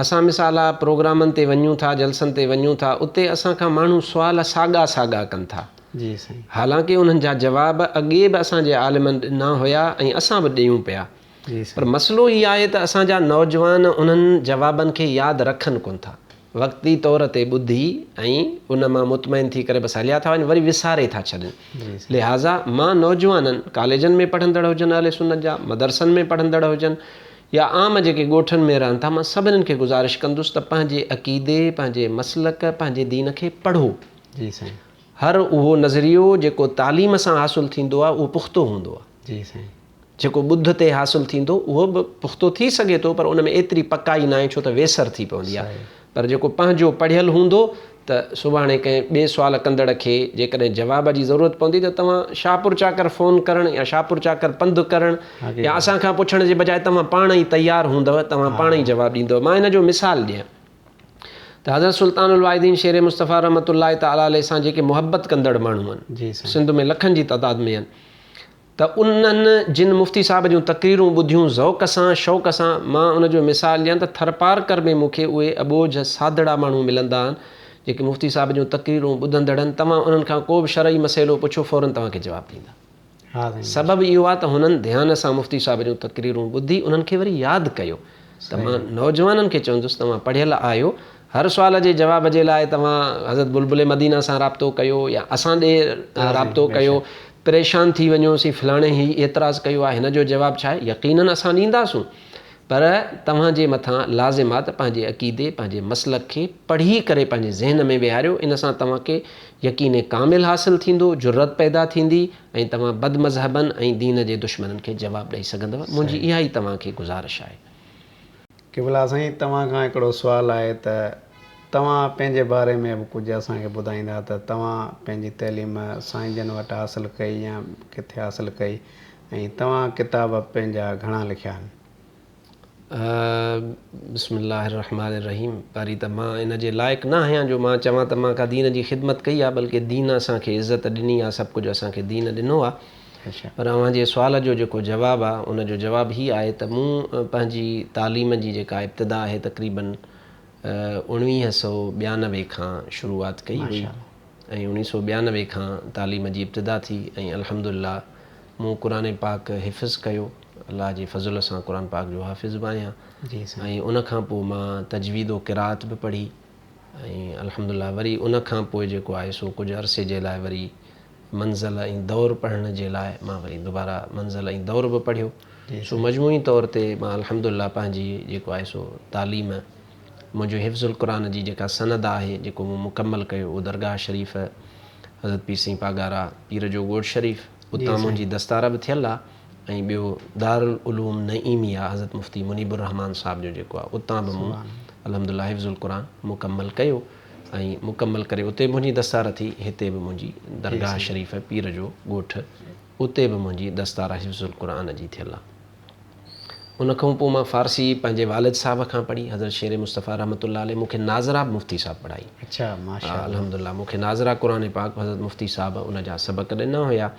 Speaker 6: اسان مثالا پروگرامن تي وڃون ٿا، جلسن تي وڃون ٿا، اتي اسان کان ماڻهو سوال ساڳا ساڳا ڪن ٿا.
Speaker 2: جي سائين.
Speaker 6: حالانڪه انهن جا جواب اڳي به اسان جي عالمن ڏنا هيا ۽ اسان به ڏيون پيا.
Speaker 2: جي
Speaker 6: پر
Speaker 2: سائين.
Speaker 6: مسئلو هي آهي ته اسان جا نوجوان انهن جوابن کي ياد رکن ڪونه ٿا. وقتي طور تي ٻڌي ۽ ان مان مطمئن ٿي ڪري بس هليا ٿا وڃن وري وساري ٿا ڇڏن.
Speaker 2: جي سائين.
Speaker 6: لهٰذا مان نوجوانن، ڪاليجن ۾ پڙهندڙ هجن اهل سنت جا، مدرسن ۾ پڙهندڙ هجن، يا عام جيڪي ڳوٺن ۾ رهن ٿا مان سڀنين کي گذارش ڪندس ته پنهنجي عقيدي، پنهنجي مسلڪ، پنهنجي دين کي پڙهو.
Speaker 2: جي سائين.
Speaker 6: هر اهو نظريو جيڪو تعليم سان حاصل ٿيندو آهي اهو پختو هوندو آهي.
Speaker 2: جي سائين.
Speaker 6: جيڪو ٻڌ تي حاصل ٿيندو اهو به پختو ٿي سگهي ٿو پر ان ۾ ايتري پڪائي ناهي ڇو ته ويسر ٿي پوندي آهي پر جيڪو پنهنجو پڙهيل هوندو ته سڀاڻي ڪنهن ٻئي سوال ڪندڙ کي جيڪڏهن جواب جي ضرورت پوندي ته توهان شاهپور چاڪر فون ڪرڻ يا شاهپور چاڪر پنڌ ڪرڻ يا اسان کان پڇڻ جي بجاء توهان پاڻ ئي تيار هوندؤ توهان پاڻ ئي جواب ڏيندؤ مان ان جو مثال ڏيان ته حضرت سلطان الواعظين شير مصطفيٰ رحمة الله تعالٰي عليه سان جيڪي محبت ڪندڙ ماڻهو آهن سنڌ ۾ لکن جي تعداد ۾ آهن ته انهن جن مفتي صاحب جون تقريرون ٻڌيون ذوق سان شوق سان مان ان جو مثال ڏيان ته ٿرپارڪر ۾ مون کي اهي اٻوجهه سادڙا ماڻهو ملندا آهن جيڪي مفتي صاحب جون تقريرون ٻڌندڙ آهن توهان انهن کان ڪو به شرعي مسئلو پڇو فورن توهان کي جواب ڏيندا سبب اهو آهي ته هنن ڌيان سان مفتي صاحب جون تقريرون ٻڌي انهن کي وري ياد ڪيو ته مان نوجوانن کي چوندس توهان پڙهيل آهيو هر سوال جي جواب جي لاء توهان حضرت بلبل مدينه سان رابطو ڪيو يا اسان ڏي رابطو ڪيو پريشان ٿي وڃو سين فلاڻي هي اعتراض ڪيو آهي هن جو جواب ڇا آهي يقينن اسان ڏينداسون پر توهان جي مٿان لازم آهي ته پنهنجي عقيدي پنهنجي مسلڪ کي پڙهي ڪري پنهنجي ذهن ۾ ويهاريو ان سان توهان کي يقين ڪامل حاصل ٿيندو جرئت پيدا ٿيندي ۽ توهان بدمذهبن ۽ دين جي دشمنن کي جواب ڏئي سگهندؤ منهنجي اها ئي توهان کي گذارش آهي.
Speaker 2: قبلا سائين توهان کان هڪڙو سوال آهي ته توهان پنهنجي باري ۾ به ڪجهه اسان کي ٻڌائيندا ته توهان پنهنجي تعليم سائين جن وٽ حاصل ڪئي يا ڪٿي حاصل ڪئي ۽ توهان ڪتاب پنهنجا گهڻا لکيا آهن.
Speaker 6: بسم الله الرحمٰن الرحيم پهرين ته مان ان جي لائق نه آهيان جو مان چوان ته مان ڪا دين جي خدمت ڪئي آهي بلڪه دين اسان کي عزت ڏني آهي سڀ ڪجهه اسان کي دين ڏنو آهي پر اوهان جي سوال جو جيڪو جواب آ ان جو جواب هي آهي ته مون پنهنجي تعليم جي جيڪا ابتدا آهي تقريبن 1992 کان شروعات ڪئي هئي ۽ 1992 کان تعليم جي ابتدا ٿي ۽ الحمدلله مون قرآن پاڪ حفظ ڪيو الله جي فضل سان قرآن پاڪ جو حافظ به آهيان ۽ ان کان پوء مان تجويد و قرائت به پڙهي ۽ الحمدلله وري ان کان پوء جيڪو آهي سو ڪجهه عرصي جي لاء وري منزل ۽ دور پڙهڻ جي لاء مان وري دوباره منزل ۽ دور به پڙهيو سو مجموعي طور تي مان الحمدلله پنهنجي جيڪو آهي سو تعليم منهنجو حفظ القرآن جي جيڪا سند آهي جيڪو مون مڪمل ڪيو اهو درگاهه شريف حضرت پير سائين پاڳارا پير جو ڳوٺ شريف اتان منهنجي دستاره به ٿيل آهي ۽ ٻيو دارالعلوم نعيميه حضرت مفتي منيب الرحمان صاحب جو جيڪو آهي اتان به مون الحمدلله حفظ القرآن مڪمل ڪيو ۽ مڪمل ڪري اتي به منهنجي دستار ٿي هتي به منهنجي درگاهه شريف پير جو ڳوٺ اتي به منهنجي دستار حفظ القرآن جي ٿيل آ. ان کان پوء مان فارسي پنهنجي والد صاحب کان پڙهي حضرت شير مصطفيٰ رحمة الله عليه مون کي ناظره به مفتي صاحب پڙهائي.
Speaker 2: اڇا ماشاء الله.
Speaker 6: الحمدلله مون کي ناظره قرآن پاڪ حضرت مفتي صاحب ان جا سبق ڏنا هيا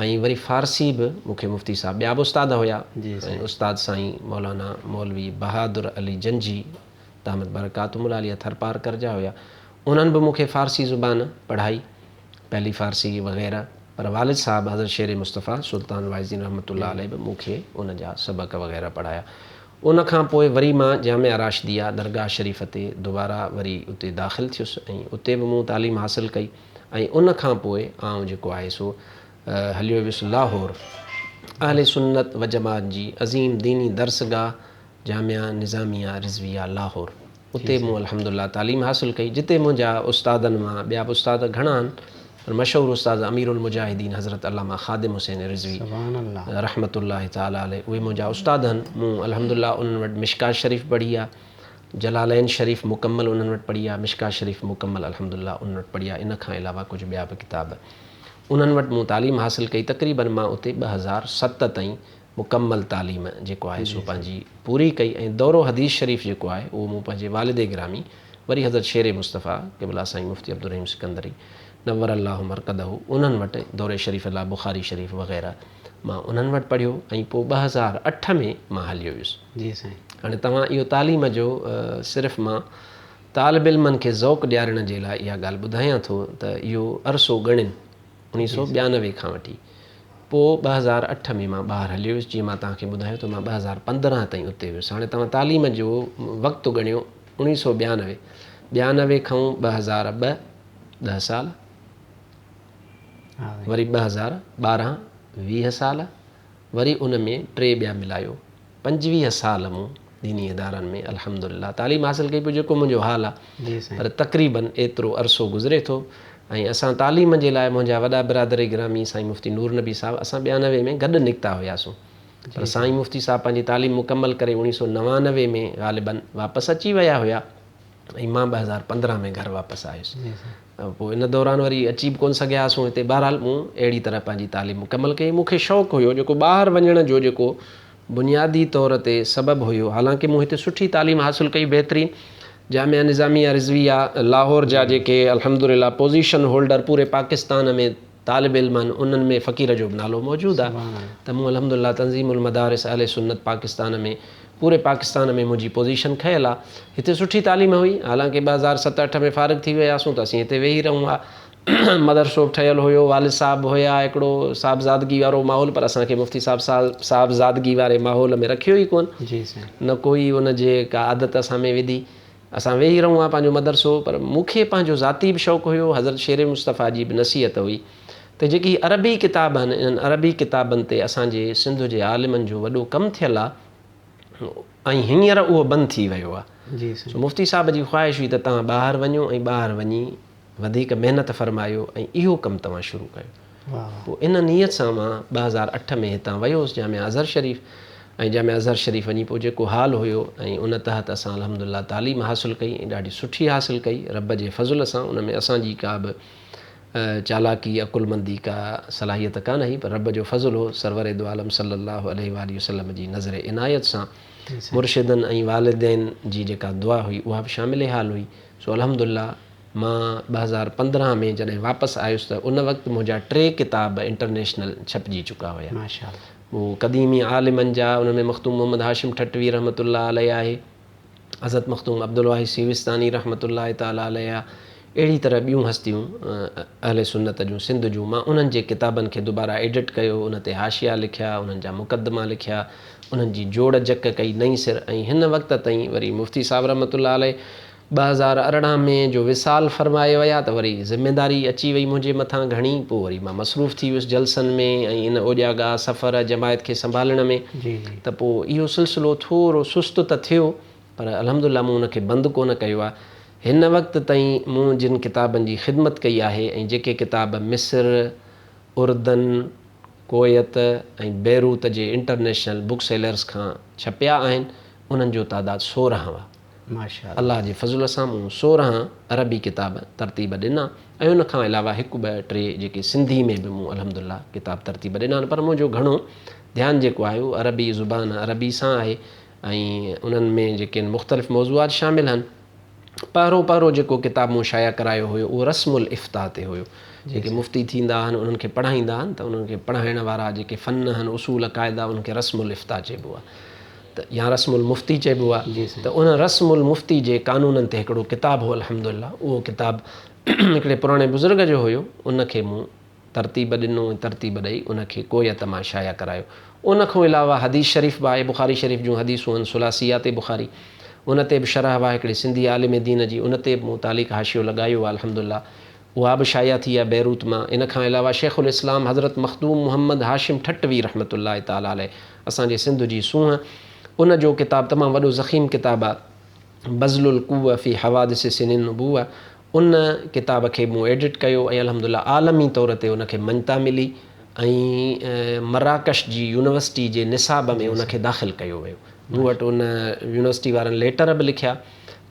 Speaker 6: ۽ وري فارسي به مون کي مفتي صاحب ٻيا به استاد هيا ۽ استاد سائين مولانا مولوي بهادر علي جنجهي دامت برڪاتهم العاليه ٿرپارڪر جا هيا انهن به مون کي فارسي زبان پڙهائي پهلي فارسي وغيره پر والد صاحب حضرت شير مصطفيٰ سلطان الواعظين رحمة الله عليه به مون کي ان جا سبق وغيره پڙهايا ان کان پوء وري مان جامعه راشديه درگاهه شريف تي دوباره وري اتي داخل ٿيس ۽ اتي به مون تعليم حاصل ڪئي ۽ ان کان پوء آئون جيڪو آهي سو هليو ويس لاهور اهل سنت وجماعت جي عظيم ديني درسگاهه جامعه نظاميه رضويه لاهور اتي مون الحمد لله تعليم حاصل ڪئي جتي منهنجا استادن مان ٻيا به استاد گهڻا آهن پر مشهور استاد امير المجاهدين حضرت علامه خادم حسين رضوي رحمة الله تعالٰي عليه اهي منهنجا استاد آهن مون الحمد لله انهن وٽ مشڪات شريف پڙهي آهي جلالين شريف مڪمل انهن وٽ پڙهي آهي مشڪات شريف مڪمل الحمد لله انهن وٽ پڙهي آهي ان کان علاوه ڪجهه ٻيا به ڪتاب انهن وٽ مون تعليم حاصل ڪئي تقريبن مان اتي 2007 تائين مڪمل تعليم جيڪو آهي سو پنهنجي پوري ڪئي ۽ دورو حديث شريف جيڪو آهي اهو مون پنهنجي والد گرامي وري حضرت شير مصطفيٰ قبله سائين مفتي عبدالرحيم سڪندري نور الله مرقده انهن وٽ دوري شريف لاء بخاري شريف وغيره مان انهن وٽ پڙهيو ۽ پوء 2008 ۾ مان هليو ويس.
Speaker 2: جي سائين.
Speaker 6: هاڻي توهان اهو تعليم جو صرف مان طالب علمن کي ذوق ڏيارڻ جي لاء اها ڳالهه ٻڌايان ٿو ته اهو عرصو ڳڻين 1992 کان وٺي پوء 2008 ۾ مان ٻاهر هليو ويس جيئن مان توهان کي ٻڌايو ته مان 2015 تائين اتي هيس هاڻي توهان تعليم جو وقت ڳڻيو 1992 ٻيانوي کان 2002 ڏهه سال وري 2012 20 سال وري ان ۾ ٽي ٻيا ملايو. 25 سال مون ديني ادارن ۾ الحمد لله تعليم حاصل ڪئي پوء جيڪو منهنجو حال آ پر تقريبن ايترو عرصو گذري ٿو ۽ اسان تعليم جي لاء منهنجا وڏا برادر گرامي سائين مفتي نور نبي صاحب اسان 92 ۾ گڏ نڪتا هياسون پر سائين مفتي صاحب پنهنجي تعليم مڪمل ڪري 1999 ۾ غالباً واپس اچي ويا هيا ۽ مان 2015 ۾ گهر واپس آيس پوء ان دوران وري اچي به ڪونه سگهياسون هتي بهرحال مون اهڙي طرح پنهنجي تعليم مڪمل ڪئي مون کي شوق هيو جيڪو ٻاهر وڃڻ جو جيڪو بنيادي طور تي سبب هيو حالانڪه مون هتي سٺي تعليم حاصل ڪئي بهترين جامعه نظاميه رضويه لاهور جا جيڪي الحمدلله پوزيشن هولڊر پوري پاڪستان ۾ طالب علم آهن انهن ۾ فقير جو به نالو موجود آهي ته مون الحمدلله تنظيم المدارس اهل سنت پاڪستان ۾ پوري پاڪستان ۾ منهنجي پوزيشن کنيل آهي هتي سٺي تعليم هئي حالانڪه 2007 8 ۾ فارغ ٿي وياسون ته اسين هتي ويهي رهون ها مدرسو به ٺهيل هيو والد صاحب به هيا هڪڙو صاحبزادگي وارو ماحول پر اسان کي مفتي صاحب صاحبزادگي واري ماحول ۾ رکيو ئي ڪونه نه ڪوئي ان جي ڪا عادت اسان ۾ وڌي اسان ويهي رهون ها پنهنجو مدرسو پر مون کي پنهنجو ذاتي به شوق هيو حضرت شير مصطفيٰ جي به نصيحت هئي ته جيڪي هي عربي ڪتاب آهن انهن عربي ڪتابن تي اسان جي سنڌ جي عالمن جو وڏو ڪم ٿيل آهي ۽ هينئر اهو بند ٿي ويو آهي سو مفتي صاحب جي خواهش هئي ته توهان ٻاهر وڃو ۽ ٻاهر وڃي وڌيڪ محنت فرمايو ۽ اهو ڪم توهان شروع ڪيو. پوء ان نيت سان مان 2008 ۾ هتان ويو هوس جامعه ازهر شريف ۽ جامعه ازهر شريف وڃي پوء جيڪو حال هيو ۽ ان تحت اسان الحمد لله تعليم حاصل ڪئي ۽ ڏاڍي سٺي حاصل ڪئي رب جي فضل سان ان ۾ اسان جي ڪا به چالاڪي عقلمندي ڪا صلاحيت ڪانه هئي پر رب جو فضل هو سرور دو عالم صلي الله عليه واٰله وسلم جي نظر عنايت سان مرشدن ۽ والدين جي جيڪا دعا هئي اها به شامل حال هئي سو الحمد لله مان 2015 ۾ جڏهن واپس آيس ته ان وقت منهنجا ٽي ڪتاب انٽرنيشنل ڇپجي چڪا هيا. هو قديمي عالمن جا، انهن ۾ مخدوم محمد هاشم ٺٽوي رحمة الله عليه آهي، حضرت مخدوم عبدالواحد سيوستاني رحمة الله تعالٰي عليه، اهڙي طرح ٻيون هستيون اهل سنت جون سنڌ جون، مان انهن جي ڪتابن کي دوباره ايڊٽ ڪيو، ان تي حاشيا لکيا، انهن جا مقدما لکيا، انهن جي جوڙ جڪ ڪئي نئين سر ۽ هن وقت تائين وري مفتي صاحب رحمة الله عليه 2018 ۾ جو وصال فرمائي ويا ته وري ذميداري اچي وئي منهنجي مٿان گهڻي پوء وري مان مصروف ٿي ويس جلسن ۾ ۽ ان اوڄاڳا سفر جماعت کي سنڀالڻ ۾ ته پوء اهو سلسلو ٿورو سست ته ٿيو پر الحمدلله مون ان کي بند ڪونه ڪيو آهي هن وقت تائين مون جن ڪتابن جي خدمت ڪئي آهي ۽ جيڪي ڪتاب مصر، اردن، ڪويت ۽ بيروت جي انٽرنيشنل بڪ سيلرز کان ڇپيا آهن انهن جو تعداد 16 هئا. الله جي فضل سان مون 16 عربي ڪتاب ترتيب ڏنا ۽ ان کان علاوه هڪ ٻه ٽي جيڪي سنڌي ۾ به مون الحمد لله ڪتاب ترتيب ڏنا آهن پر منهنجو گهڻو ڌيان جيڪو آهي اهو عربي زبان عربي سان آهي ۽ انهن ۾ جيڪي مختلف موضوعات شامل آهن. پهرون پهرون جيڪو ڪتاب مون شايع ڪرايو هيو اهو رسم الافتاء تي هيو. جيڪي مفتي ٿيندا آهن انهن کي پڙهائيندا آهن ته انهن کي پڙهائڻ وارا جيڪي فن آهن اصول قاعدا انهن کي رسم الافتاء چئبو آهي. ته يا رسم المفتي چئبو آهي ته ان رسم المفتي جي قانونن تي هڪڙو ڪتاب هو الحمد لله اهو ڪتاب هڪڙي پراڻي بزرگ جو هيو ان کي مون ترتيب ڏنو ۽ ترتيب ڏئي ان کي ڪويت مان شايع ڪرايو ان کان علاوه حديث شريف به آهي بخاري شريف جون حديثون آهن ثلاثيات بخاري ان تي به شرح آهي هڪڙي سنڌي عالم دين جي ان تي به مون تعليق حاشيو لڳايو آهي الحمد لله اها به شايع ٿي آهي بيروت مان. ان کان علاوه شيخ الاسلام حضرت مخدوم محمد هاشم ٺٽوي رحمة الله تعالٰي عليه اسان جي سنڌ جي سونهن ان جو ڪتاب تمام وڏو ضخيم ڪتاب آهي بذل القوة في حوادث سن النبوة ان ڪتاب کي مون ايڊٽ ڪيو ۽ الحمد لله عالمي طور تي ان کي مڃتا ملي ۽ مراڪش جي يونيورسٽي جي نصاب ۾ ان کي داخل ڪيو ويو. مون وٽ ان يونيورسٽي وارن ليٽر به لکيا.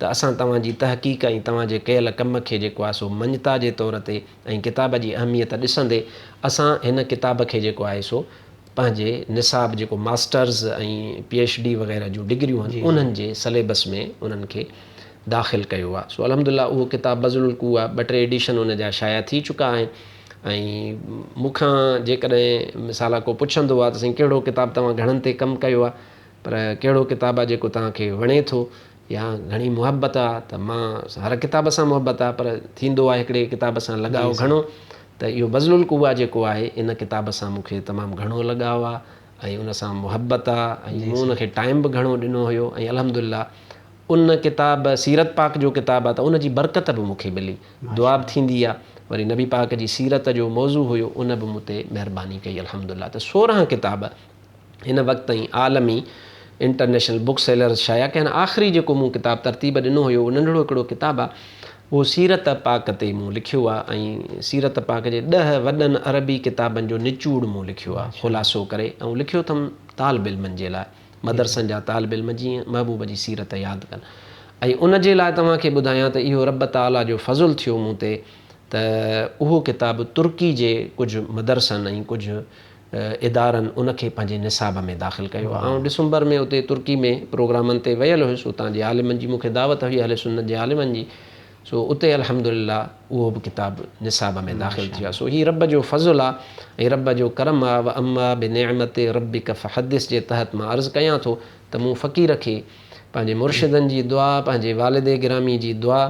Speaker 6: ته اسان توهان جي تحقيق ۽ توهان جي ڪيل ڪم کي جيڪو آهي سو مڃتا جي طور تي ۽ ڪتاب جي اهميت ڏسندي اسان هن ڪتاب کي جيڪو آهي سو پنهنجي نصاب جيڪو ماسٽرز ۽ پي ايڇ ڊي وغيره جون ڊگريون آهن انهن جي سليبس ۾ انهن کي داخل ڪيو آهي سو الحمد لله اهو ڪتاب بذل القوة ٻه ٽي ايڊيشن ان جا شايع ٿي چڪا آهن ۽ مون کان جيڪڏهن مثال ڪو پڇندو آهي ته سائين ڪهڙو ڪتاب توهان گهڻن تي ڪم ڪيو آهي پر ڪهڙو ڪتاب آ جيڪو توهان کي وڻي ٿو يا گهڻي محبت آ ته مان هر ڪتاب سان محبت آ پر ٿيندو آ هڪڙي ڪتاب سان لڳاء گهڻو ته اهو بذل القوة جيڪو آهي ان ڪتاب سان مون کي تمام گهڻو لڳاء آ ۽ ان سان محبت آ ۽ مون ان کي ٽائيم به گهڻو ڏنو هيو ۽ الحمد لله ان ڪتاب سيرت پاڪ جو ڪتاب آ ته ان جي برڪت به مون کي ملي دعا به ٿيندي آ وري نبي پاڪ جي سيرت جو موضوع هيو ان به مون تي مهرباني ڪئي الحمد لله ته 16 ڪتاب هن وقت تائين عالمي انٽرنيشنل بڪ سيلرز شايع ڪيا آهن. آخري جيڪو مون ڪتاب ترتيب ڏنو هيو اهو ننڍڙو هڪڙو ڪتاب آهي اهو سيرت پاڪ تي مون لکيو آهي ۽ سيرت پاڪ جي ڏهه وڏن عربي ڪتابن جو نچوڙ مون لکيو آهي خلاصو ڪري ۽ لکيو اٿم طالب علمن جي لاء مدرسن جا طالب علم جيئن محبوب جي سيرت ياد ڪن ۽ ان جي لاء توهان کي ٻڌايان ته اهو رب تعاليٰ جو فضل ٿيو مون تي ته اهو ڪتاب ترڪي جي ڪجهه مدرسن ۽ ڪجهه ادارن ان کي پنهنجي نصاب ۾ داخل ڪيو. آئون ڊسمبر ۾ اتي ترڪي ۾ پروگرامن تي ويل هيس، اتان جي عالمن جي مون کي دعوت هئي اهل سنت جي عالمن جي، سو اتي الحمدلله اهو به ڪتاب نصاب ۾ داخل ٿي ويو آهي. سو هي رب جو فضل آهي ۽ رب جو ڪرم آهي، واما بنعمت ربک فحدث جي تحت مان عرض ڪيان ٿو ته مون فقير کي پنهنجي مرشدن جي دعا، پنهنجي والد گرامي جي دعا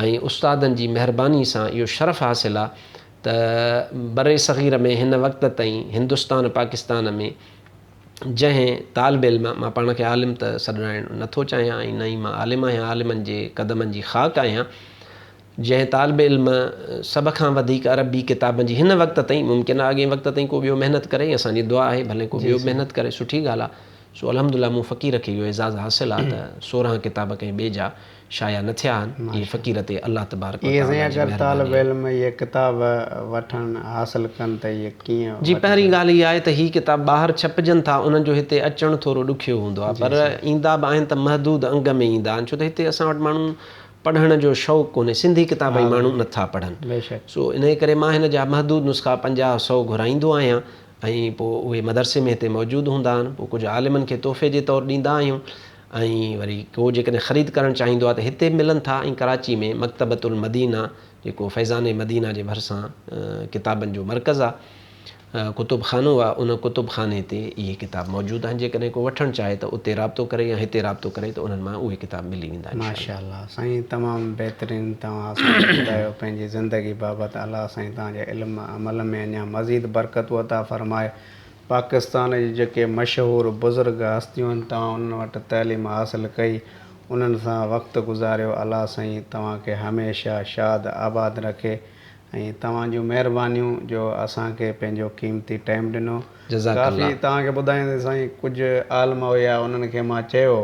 Speaker 6: ۽ استادن جي مهرباني سان اهو شرف حاصل آهي ته برصغير ۾ هن وقت تائين هندستان پاڪستان ۾ جنهن طالب علم، مان پاڻ کي عالم ته سڏرائڻ نه ٿو چاهيان ۽ نه ئي مان عالم آهيان، عالمن جي قدمن جي خاڪ آهيان، جنهن طالب علم سڀ کان وڌيڪ عربي ڪتابن جي هن وقت تائين، ممڪن آهي اڳئين وقت تائين ڪو ٻيو محنت ڪري، اسان جي دعا آهي ڀلي ڪو ٻيو به محنت ڪري سٺي ڳالهه آهي، سو الحمدلله مون فقير کي اهو اعزاز حاصل آهي ته 16 ڪتاب ڪنهن ٻئي جا شايع نه ٿيا آهن، اهي فقير تي الله تبارڪ و
Speaker 2: اهي
Speaker 6: تعاليٰ
Speaker 2: سائين
Speaker 6: جي
Speaker 2: اگر طالب
Speaker 6: مهرباني آهي.
Speaker 2: علم اهي ڪتاب وٺڻ حاصل ڪن ته اهي ڪيئن
Speaker 6: جي
Speaker 2: وٺي
Speaker 6: پهرين
Speaker 2: سگهن؟
Speaker 6: ڳالهه اها آهي ته هي ڪتاب ٻاهر ڇپجن ٿا انهن جو هتي اچڻ ٿورو ڏکيو هوندو آهي پر ايندا به آهن ته محدود انگ ۾ ايندا آهن ڇو ته هتي اسان وٽ ماڻهو پڙهڻ جو شوق ڪونهي سنڌي ڪتاب ئي ماڻهو نٿا پڙهن سو انهي ڪري مان هن جا محدود نسخا 50 سو گهرائيندو آهيان ۽ پوء اهي مدرسي ۾ هتي موجود هوندا آهن پوء ڪجهه عالمن کي تحفي جي طور ڏيندا آهيون ۽ وري ڪو جيڪڏهن خريد ڪرڻ چاهيندو آهي ته هتي به ملن ٿا ۽ ڪراچي ۾ مڪتبة المدينه جيڪو فيضان مدينه جي ڀرسان ڪتابن جو مرڪز آهي ڪتب خانو آهي ان ڪتب خاني تي اهي ڪتاب موجود آهن جيڪڏهن ڪو وٺڻ چاهي ته اتي رابطو ڪري يا هتي رابطو ڪري ته انهن مان اهي ڪتاب ملي ويندا انشاء الله.
Speaker 2: ماشاء الله سائين تمام بهترين توهان اسان کي ٻڌايو پنهنجي زندگي بابت الله سائين توهان جي علم عمل ۾ اڃا مزيد برڪتون عطا فرمائي پاڪستان جي جيڪي مشهور بزرگ هستيون آهن توهان انهن وٽ تعليم حاصل ڪئي انهن سان وقت گذاريو الله سائين توهان کي هميشه شاد آباد رکي ۽ توهان جون مهربانيون جو اسان کي پنهنجو قيمتي ٽائيم ڏنو
Speaker 6: جزاڪ
Speaker 2: ڪافي
Speaker 6: الله.
Speaker 2: توهان کي ٻڌائيندي سائين ڪجهه عالم هيا انهن کي مان چيو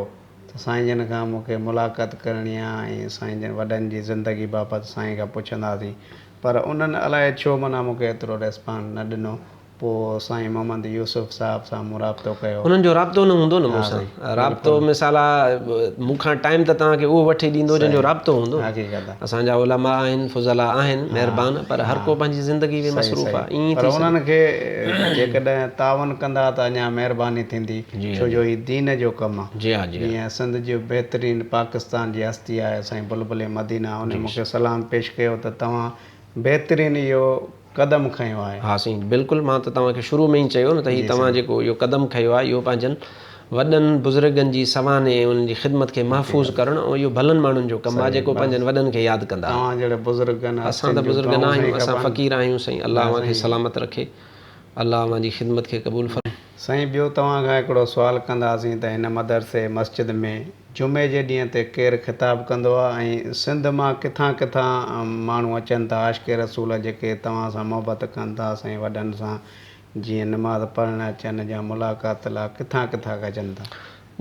Speaker 2: ته سائين جن کان مون کي ملاقات ڪرڻي آ ۽ سائين جن وڏن جي زندگي بابت سائين کان پڇنداسين پر انهن الائي ڇو معنيٰ مون کي ايترو ريسپانس نه ڏنو پوء سائين محمد يوسف صاحب سان مون رابطو ڪيو.
Speaker 6: انهن جو رابطو نه هوندو نه مون
Speaker 2: ها
Speaker 6: سان.
Speaker 2: سائين
Speaker 6: رابطو
Speaker 2: بلڪل.
Speaker 6: مثال آ مون کان ٽائيم ته توهان کي اهو وٺي ڏيندو جنهن جو
Speaker 2: صحيح
Speaker 6: رابطو هوندو.
Speaker 2: حقيقت آ.
Speaker 6: اسان جا علماء آهن فضلاء آهن
Speaker 2: ها
Speaker 6: مهربان پر هر
Speaker 2: ها
Speaker 6: ڪو پنهنجي زندگي ۾
Speaker 2: صحيح
Speaker 6: مصروف آ
Speaker 2: صحيح
Speaker 6: ائين
Speaker 2: پر
Speaker 6: ٿي سگهي.
Speaker 2: انهن کي جيڪڏهن تعاون ڪندا ته اڃا مهرباني ٿيندي
Speaker 6: جي
Speaker 2: ڇو
Speaker 6: ها
Speaker 2: جو هي دين جو ڪم آ.
Speaker 6: جي ها جي ها.
Speaker 2: جيئن سنڌ جي بهترين پاڪستان جي هستي آهي سائين بلبل مدينه انهي
Speaker 6: جي
Speaker 2: مون کي سلام پيش ڪيو ته توهان بهترين اهو قدم کنيو آهي.
Speaker 6: ها سائين بلڪل مان ته توهان کي شروع ۾ ئي چيو نه ته هي
Speaker 2: جي
Speaker 6: توهان
Speaker 2: سائين.
Speaker 6: جيڪو اهو قدم کنيو آهي اهو پنهنجن وڏن بزرگن جي سوانح ۽ انهن جي خدمت کي محفوظ ڪرڻ ۽ اهو ڀلن ماڻهن جو ڪم آهي
Speaker 2: صحيح
Speaker 6: جيڪو
Speaker 2: بس
Speaker 6: پنهنجن وڏن کي ياد ڪندا.
Speaker 2: توهان جهڙي بزرگن
Speaker 6: اسان
Speaker 2: هستين
Speaker 6: ته
Speaker 2: جون
Speaker 6: بزرگ نه
Speaker 2: دعائون
Speaker 6: آهيون
Speaker 2: سائين
Speaker 6: اسان
Speaker 2: کپن.
Speaker 6: فقير آهيون سائين الله
Speaker 2: نه
Speaker 6: اوهان کي
Speaker 2: سائين.
Speaker 6: سلامت رکي الله اوهان جي خدمت کي قبول فرمائي.
Speaker 2: سائين ٻيو توهان کان هڪڙو سوال ڪنداسين ته هن مدرسي مسجد ۾ جمعي جي ڏينهن تي ڪير خطاب ڪندو آ ۽ سنڌ مان ڪٿان ڪٿان ماڻهو اچن ٿا عاشق رسول جيڪي توهان سان محبت ڪن ٿا سائين وڏن سان جيئن نماز پڙهڻ اچن يا ملاقات لا ڪٿان ڪٿان کان اچن ٿا.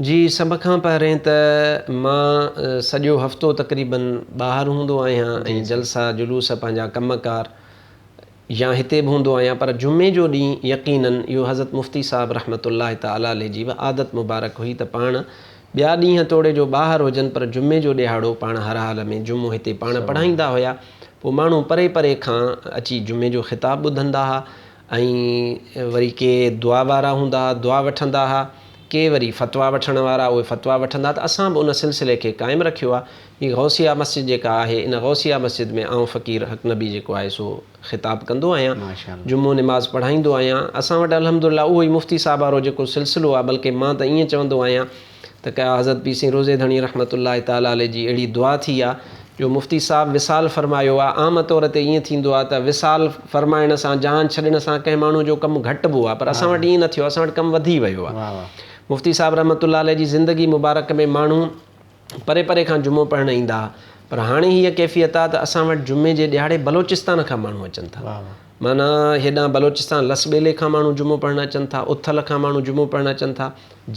Speaker 6: جي سڀ کان پهرين ته مان سڄو هفتو تقريبن ٻاهر هوندو آهيان ۽
Speaker 2: جي سائين.
Speaker 6: جلسا جلوس پنهنجا ڪم ڪار يا هتي به هوندو آهيان پر جمعي جو ڏينهن يقيناً اهو حضرت مفتي صاحب رحمة الله تعالٰي عليه جي به عادت مبارڪ هئي ته پاڻ ٻيا ڏينهن توڙي جو ٻاهر هجن پر جمعي جو ڏهاڙو پاڻ هر حال ۾ جمعو هتي پاڻ پڙهائيندا هيا پوء ماڻهو پري پري کان اچي جمعي جو خطاب ٻڌندا ها ۽ وري ڪي دعا وارا هوندا ها دعا وٺندا ها ڪي وري فتويٰ وٺڻ وارا اهي فتويٰ وٺندا ته اسان به ان سلسلي کي قائم رکيو آهي. هي غوثيه مسجد جيڪا آهي ان غوثيه مسجد ۾ آئون فقير حق نبي جيڪو آهي سو خطاب ڪندو آهيان. جمعو نماز پڙهائيندو آهيان. اسان وٽ الحمدلله اهو ئي مفتي صاحب وارو جيڪو سلسلو آهي بلڪه مان ته ائين چوندو آهيان ته ڪا حضرت پير سائين روضي ڌڻي رحمة الله تعالٰي عليه جي اهڙي دعا ٿي آ جو مفتي صاحب وصال فرمايو آ عام طور تي ائين ٿيندو آ ته وصال فرمائڻ سان جهان ڇڏڻ سان ڪنهن ماڻهو جو ڪم گهٽبو آ پر اسان وٽ ائين نه ٿيو اسان وٽ ڪم وڌي ويو آ مفتي صاحب رحمة الله عليه جي زندگي مبارڪ ۾ ماڻهو پري پري کان جمعو پڙهڻ ايندا ها پر هاڻي هيء ڪيفيت آ ته اسان وٽ جمعي جي ڏهاڙي بلوچستان کان ماڻهو اچن ٿا. معنيٰ هيڏانهن بلوچستان لس ٻيلي کان ماڻهو جمعو پڙهڻ اچن ٿا، اٿل کان ماڻهو جمعو پڙهڻ اچن ٿا،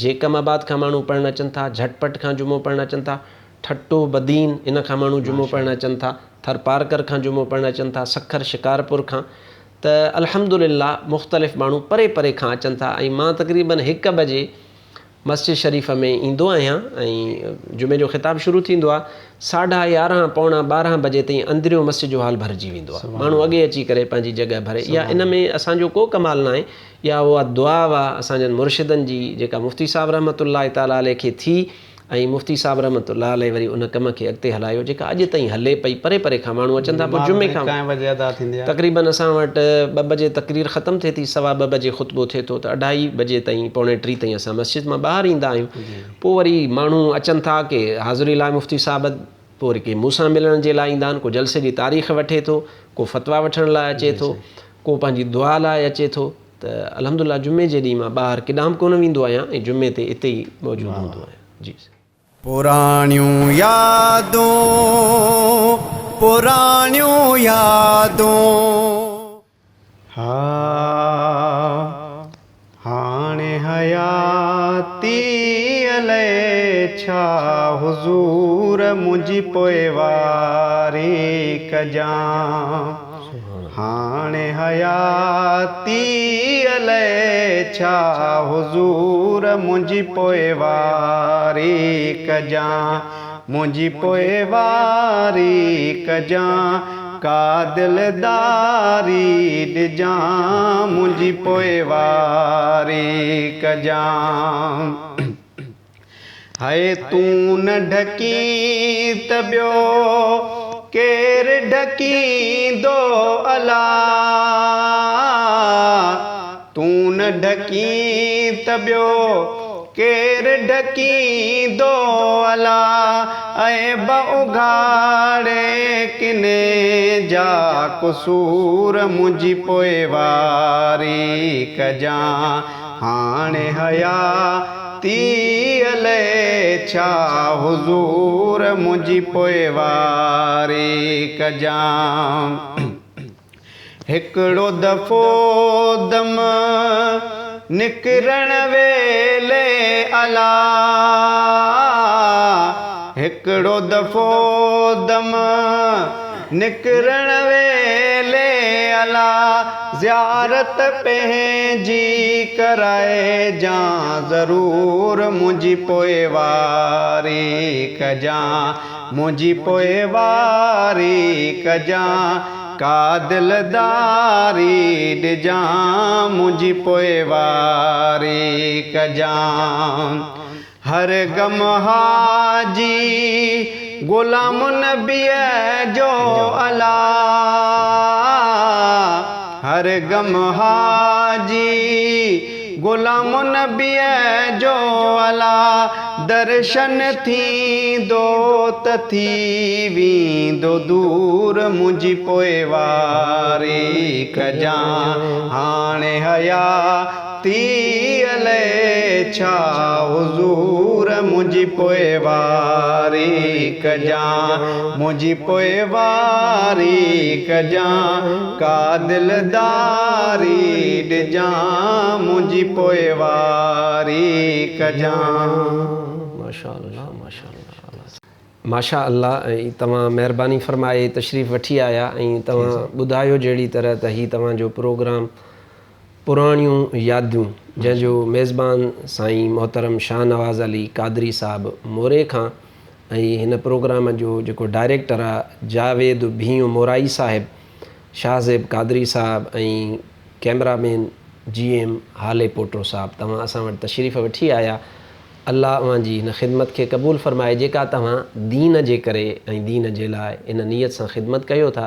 Speaker 6: جيڪم آباد کان ماڻهو پڙهڻ اچن ٿا، جهٽ پٽ کان جمعو پڙهڻ اچن ٿا، ٺٽو، بدين ان کان ماڻهو جمعو پڙهڻ اچن ٿا، ٿرپارڪر کان جمعو پڙهڻ اچن ٿا، سکر، شڪارپور کان ته الحمدلله مختلف ماڻهو پري پري کان اچن ٿا ۽ مان تقريبن هڪ بجي مسجد شريف ۾ ايندو آهيان ۽ جمعي جو خطاب شروع ٿيندو آهي ساڍا يارهن پوڻا ٻارهن بجي تائين اندريون مسجد جو هال ڀرجي ويندو آهي ماڻهو اڳي اچي ڪري پنهنجي جڳهه ڀري اها ان ۾ اسان جو ڪو ڪمال ناهي اها اها دعا هئا اسان جن مرشدن جي جيڪا مفتي صاحب رحمة الله تعالٰي عليه کي ٿي ۽ مفتي صاحب رحمة الله عليه وري ان ڪم کي اڳتي هلايو جيڪا اڄ تائين هلي پئي پري پري کان ماڻهو اچن ٿا پوء جمعي کان تقريبن اسان وٽ ٻه بجي تقرير ختم ٿئي ٿي سوا ٻه بجي خطبو ٿئي ٿو ته اڍائي بجي تائين پوڻي ٽي تائين اسان مسجد مان ٻاهر ايندا آهيون پوء وري ماڻهو اچن ٿا ڪي حاضري لاء مفتي صاحب پوء وري ڪي مون سان ملڻ جي لاء ايندا آهن ڪو جلسي جي تاريخ وٺي ٿو ڪو فتويٰ وٺڻ لاء اچي ٿو ڪو پنهنجي دعا لاء اچي ٿو ته الحمدلله جمعي جي ڏينهن مان ٻاهر ڪيڏانهن به ڪونه ويندو آهيان ۽ جمعي تي اتي ئي موجود هوندو آهيان جي.
Speaker 1: پراڻيون يادون پراڻيون يادون.
Speaker 2: ها هاڻي حياتي الئي ڇا حضور منهنجي پوئواري ڪجان. هاڻي حياتي الئي ڇا حضور منهنجي پوئواري ڪجان منهنجي پوئواري ڪجان ڪا دلداري ڏجان منهنجي پوئواري ڪجان. هئي تون نه ڍڪين ته ٻيو ڪير ڍڪيندو الا تون نه ڍڪين ته ٻيو ڪير ڍڪيندو الا عيب اگهاڙي ڪني جا قصور منهنجي پوئواري ڪجان هاڻي حيا تي الئي ڇا حضور منهنجي پوئواري ڪجان. هڪڙو دفعو دم نڪرڻ ويلي الا هڪڙو دفعو دم نڪرڻ ويلي الا زيارت پنهنجي ڪرائجان ضرور منهنجي پوئواري ڪجان منهنجي پوئواري ڪجان ڪا دلداري ڏجان منهنجي پوئواري ڪجان. هر غم حاجي غلام نبيء جو الا هر غم حاجي غلام نبيء جو الا درشن ٿيندو ته ٿي ويندو دور منهنجي پوئواري ڪجان هاڻي حيا تي الئي ڇا حضور منهنجي پوئواري ڪجان منهنجي پوئواري ڪجان ڪا دلداري ڏجان منهنجي پوئواري ڪجان.
Speaker 6: ماشاءالله ماشاءالله ماشاء الله ۽ توهان مهرباني فرمائي تشريف وٺي آيا ۽ توهان ٻڌايو جهڙي طرح ته هي توهان جو پروگرام پراڻيون ياديون جنهن جو ميزبان سائين محترم شاهنواز علي قادري صاحب موري کان ۽ هن پروگرام جو جيڪو ڊائريڪٽر آ جاويد ڀينء مورائي صاحب شاهزيب قادري صاحب ۽ ڪئميرا مين جي ايم هالي پوٽو صاحب توهان اسان وٽ تشريف وٺي آيا الله اوهان جي هن خدمت کي قبول فرمائي جيڪا توهان دين جي ڪري ۽ دين جي لاء ان نيت سان خدمت ڪيو ٿا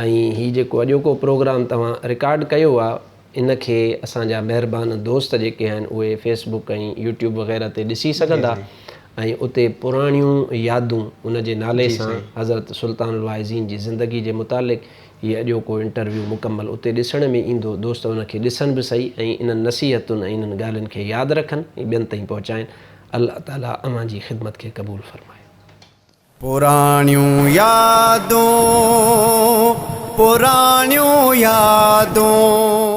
Speaker 6: ۽ هي جيڪو اڄوڪو پروگرام توهان رڪارڊ ڪيو آ ان کي اسان جا مهربان دوست جيڪي آهن اهي فيس بڪ ۽ يوٽيوب وغيره تي ڏسي سگهندا ۽ اتي پراڻيون يادون ان جي نالي سان حضرت سلطان الواعظين جي زندگي جي متعلق هي اڄوڪو انٽرويو مڪمل اتي ڏسڻ ۾ ايندو دوست ان کي ڏسن به سهي ۽ انهن نصيحتن ۽ انهن ڳالهين کي ياد رکن ۽ ٻين تائين پهچائن الله تعالي اوهان جي خدمت کي قبول فرمائي.
Speaker 1: پراڻيون يادون. پراڻيون يادون.